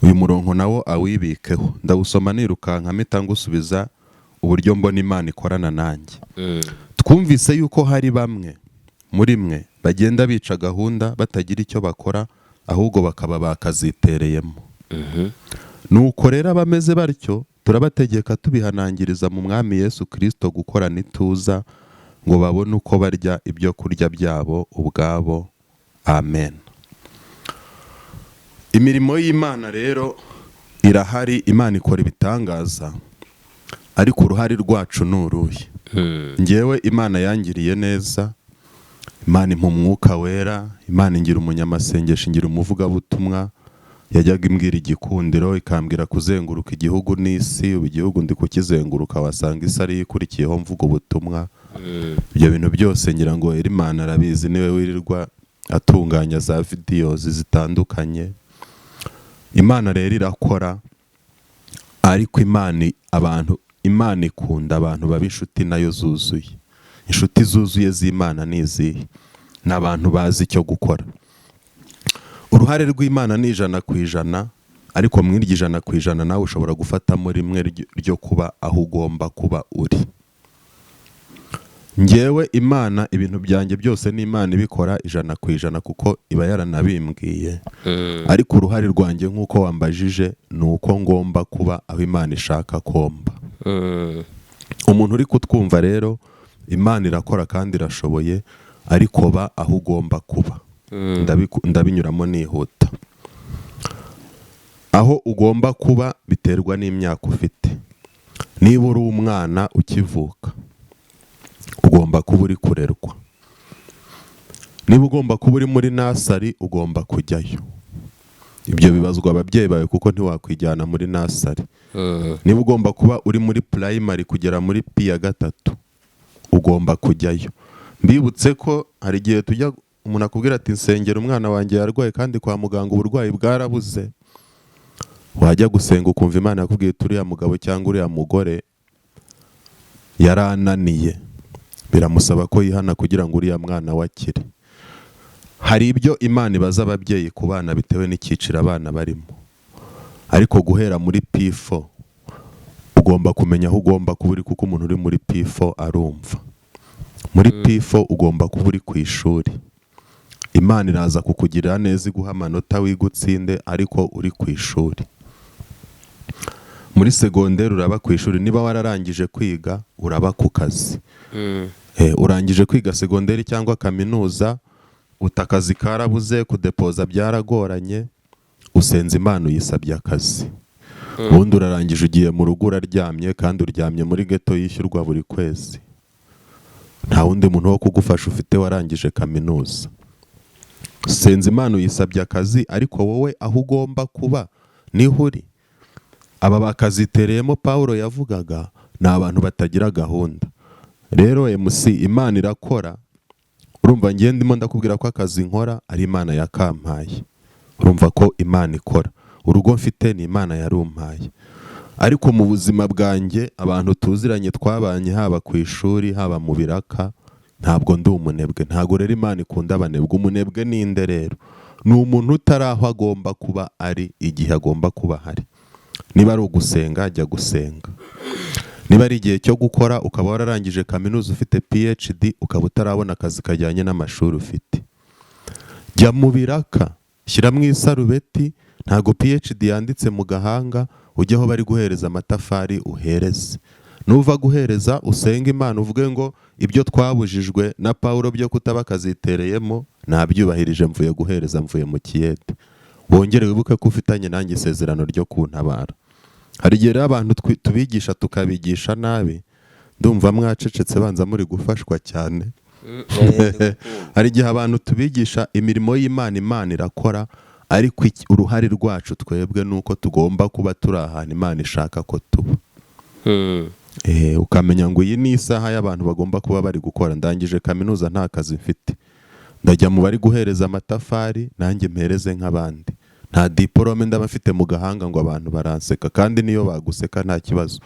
Uyu murongo nawo awibikeho. Ndawusoma nirukanka, mpita ngusubiza uburyo mbona Imana ikorana nanjye. Twumvise yuko hari bamwe muri mwe bagenda bica gahunda, batagira icyo bakora, ahubwo bakaba bakazitereyemo. Nuko rero abameze batyo turabategeka tubihanangiriza mu Mwami Yesu Kirisito gukorana ituza, ngo babone uko barya ibyo kurya byabo ubwabo. Amen. Imirimo y'Imana rero irahari, Imana ikora ibitangaza, ariko uruhare rwacu ni uruhe? Ngewe Imana yangiriye neza, Imana impa Umwuka Wera, Imana ingira umunyamasengesho, ingira umuvugabutumwa. Yajyaga imbwira igikundiro, ikambwira kuzenguruka igihugu n'isi. Ubu igihugu ndi kukizenguruka, wasanga isi ariyo ikurikiyeho mvuga ubutumwa. Ibyo bintu byose ngira ngo Imana arabizi, niwe wirirwa atunganya za videos zitandukanye. Imana rero irakora, ariko Imana abantu, Imana ikunda abantu baba inshuti nayo zuzuye. Inshuti zuzuye z'Imana ni izihe? Ni abantu bazi icyo gukora. Uruhare rw'Imana ni 100%, ariko mu iryo 100% nawe ushobora gufatamo rimwe ryo kuba aho ugomba kuba uri. Ngewe Imana, ibintu byanjye byose ni Imana ibikora 100%, kuko iba yaranabimbwiye. Ariko uruhare rwanjye, nk'uko wambajije, ni uko ngomba kuba aho Imana ishaka komba. Umuntu uri kutwumva rero, Imana irakora kandi irashoboye, ariko ba aho ugomba kuba. Ndabinyuramo nihuta. Aho ugomba kuba biterwa n'imyaka ufite. Niba uri umwana ukivuka, ugomba kuba uri kurerwa. Niba ugomba kuba uri muri nursery, ugomba kujyayo. Ibyo bibazwa ababyeyi bawe, kuko ntiwakwijyana muri nursery. Niba ugomba kuba uri muri primary kugera muri P ya gatatu, ugomba kujyayo. Mbibutse ko hari igihe tujya, umuntu akubwira ati: "Nsengera, umwana wanjye yarwaye," kandi kwa muganga uburwayi bwarabuze. Wajya gusenga ukumva Imana yakubwiye ati: "Uriya mugabo cyangwa uriya mugore yarananiye, biramusaba ko yihana kugira ngo uriya mwana we akire." Hari ibyo Imana ibaza ababyeyi ku bana bitewe n'icyiciro abana barimo, ariko guhera muri P4 ugomba kumenya aho ugomba kuba uri, kuko umuntu uri muri P4 arumva. Muri P4 ugomba kuba uri ku ishuri. Imana iraza kukugirira neza, iguha amanota, wiga utsinde, ariko uri ku ishuri. Muri segonderi uraba ku ishuri. Niba wararangije kwiga, uraba ku kazi. Urangije kwiga segonderi cyangwa kaminuza, uta akazi karabuze, kudepoza byaragoranye, usenza Imana, uyisabye akazi. Ubundi urarangije, ugiye mu rugo, uraryamye, kandi uryamye muri geto yishyurwa buri kwezi. Nta wundi muntu wo kugufasha ufite warangije kaminuza. Senza Imana, uyisabye akazi, ariko wowe aho ugomba kuba niho uri. Aba bakazitereyemo Pawulo yavugaga ni abantu batagira gahunda. Rero MC, Imana irakora. Urumva ngiye ndimo ndakubwira ko akazi nkora ari Imana yakampaye. Urumva ko Imana ikora. Urugo mfite ni Imana yarumpaye. Ariko mu buzima bwanjye, abantu tuziranye, twabanye, haba ku ishuri, haba mu biraka, ntabwo ndi umunebwe. Ntabwo rero Imana ikunda abanebwe. Umunebwe ni nde rero? Ni umuntu utari aho agomba kuba ari igihe agomba kuba ahari. Niba ari ugusenga, jya gusenga. Niba ari igihe cyo gukora, ukaba wararangije kaminuza, ufite PhD, ukaba utarabona akazi kajyanye n'amashuri ufite. Jya mu biraka, shyiramo isarubeti, ntago PhD yanditse mu gahanga, ujye aho bari guhereza amatafari uhereze. Nuva guhereza, usenge Imana, uvuge ngo ibyo twabujijwe na Pawulo byo kutaba akazitereyemo nabyubahirije, mvuye guhereza, mvuye mu kiyede. Wongere wibuke ko ufitanye nanjye isezerano ryo kuntabara. Hari igihe rero abantu tubigisha, tukabigisha nabi. Ndumva mwacecetse, banza muri gufashwa cyane. Hari igihe abantu tubigisha imirimo y'Imana, Imana irakora, ariko uruhare rwacu twebwe ni uko tugomba kuba turi ahantu Imana ishaka ko tuba. Ukamenya ngo iyi ni isaha y'abantu bagomba kuba bari gukora. Ndangije kaminuza, nta kazi mfite, ndajya mu bari guhereza amatafari, nanjye mpereze nk'abandi. Nta diporome ndaba mfite mu gahanga ngo abantu baranseka, kandi niyo baguseka nta kibazo.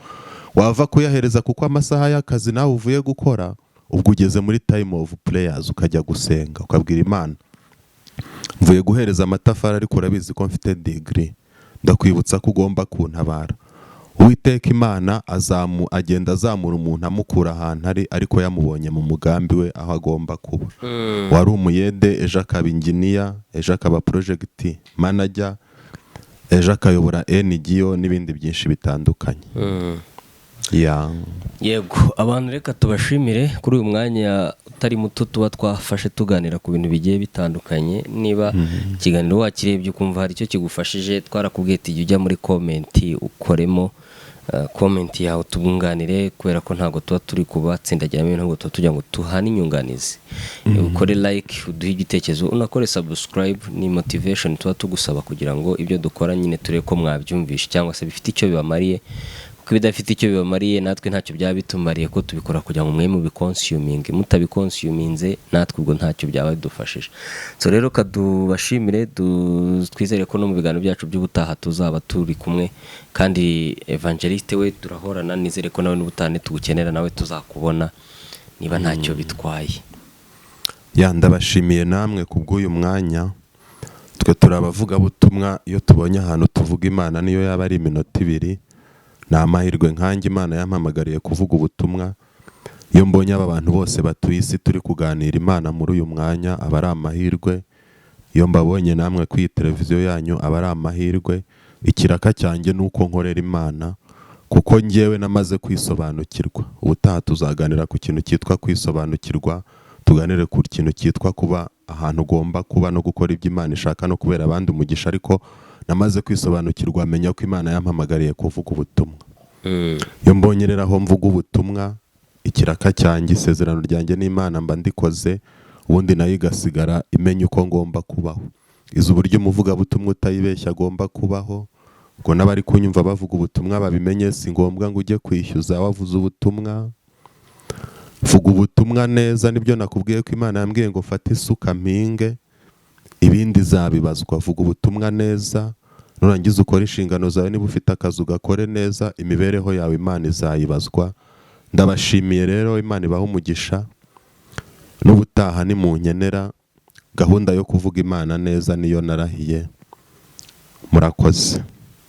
Wava kuyahereza, kuko amasaha y'akazi nawe uvuye gukora, ubwo ugeze muri time of prayers, ukajya gusenga, ukabwira Imana: mvuye guhereza amatafari, ariko urabizi ko mfite degree, ndakwibutsa ko ugomba kuntabara. Uwiteka Imana agenda azamura umuntu, amukura ahantu ari, ariko yamubonye mu mugambi we aho agomba kuba. Wari umuyede, ejo akaba engineer, ejo akaba project manager, ejo akayobora NGO n'ibindi byinshi bitandukanye. Ya. Yego, abantu reka tubashimire kuri uyu mwanya utari muto tuba twafashe tuganira ku bintu bigiye bitandukanye. Niba ikiganiro wakirebye ukumva hari icyo kigufashije, twarakubwiye ati jya ujya muri comment, ukoremo comment yawe, tubunganire, kubera ko ntabwo tuba turi kubatsindagiramo ibintu, ntabwo tuba tugira ngo tuhane inyunganizi. Ukore like, uduhe igitekerezo, unakore subscribe. Ni motivation tuba tugusaba kugira ngo ibyo dukora nyine turebe ko mwabyumvishe cyangwa se bifite icyo bibamariye, kuko ibidafite icyo bibamariye natwe ntacyo byaba bitumariye, ko tubikora kugira ngo mwe mubiconsuminge. Mutabiconsuminze, natwe ubwo ntacyo byaba bidufashije. So rero kadubashimire, twizere ko no mu biganiro byacu by'ubutaha tuzaba turi kumwe. Kandi Evangeliste we turahorana, nizere ko nawe n'ubutaha nitugukenera nawe tuzakubona, niba ntacyo bitwaye. Ya, ndabashimiye namwe ku bw'uyu mwanya. Twe turi abavugabutumwa, iyo tubonye ahantu tuvuga Imana, niyo yaba ari iminota 2, ni amahirwe. Nkanjye Imana yampamagariye kuvuga ubutumwa. Iyo mbonye aba bantu bose batuye isi turi kuganira Imana muri uyu mwanya, aba ari amahirwe. Iyo mbabonye namwe kuri iyi televiziyo yanyu, aba ari amahirwe. Ikiraka cyanjye ni uko nkorera Imana, kuko ngewe namaze kwisobanukirwa. Ubutaha tuzaganira ku kintu cyitwa kwisobanukirwa, tuganire ku kintu cyitwa kuba ahantu ugomba kuba no gukora ibyo Imana ishaka no kubera abandi umugisha. Ariko namaze kwisobanukirwa, menya ko Imana yampamagariye kuvuga ubutumwa. Iyo mbonye rero aho mvuga ubutumwa, ikiraka cyanjye, isezerano ryanjye n'Imana mba ndikoze, ubundi nayo igasigara imenya uko ngomba kubaho. Izi uburyo umuvugabutumwa utayibeshya agomba kubaho. Ubwo n'abari kunyumva bavuga ubutumwa babimenye, si ngombwa ngo ujye kwishyuza wavuze ubutumwa. Vuga ubutumwa neza. Nibyo nakubwiye ko Imana yambwiye ngo fate isuka mpinge, ibindi zabibazwa. Vuga ubutumwa neza, nurangiza ukore inshingano zawe. Niba ufite akazi, ugakore neza. Imibereho yawe Imana izayibazwa. Ndabashimiye rero, Imana ibahe umugisha. N'ubutaha nimunkenera, gahunda yo kuvuga Imana neza niyo narahiye. Murakoze.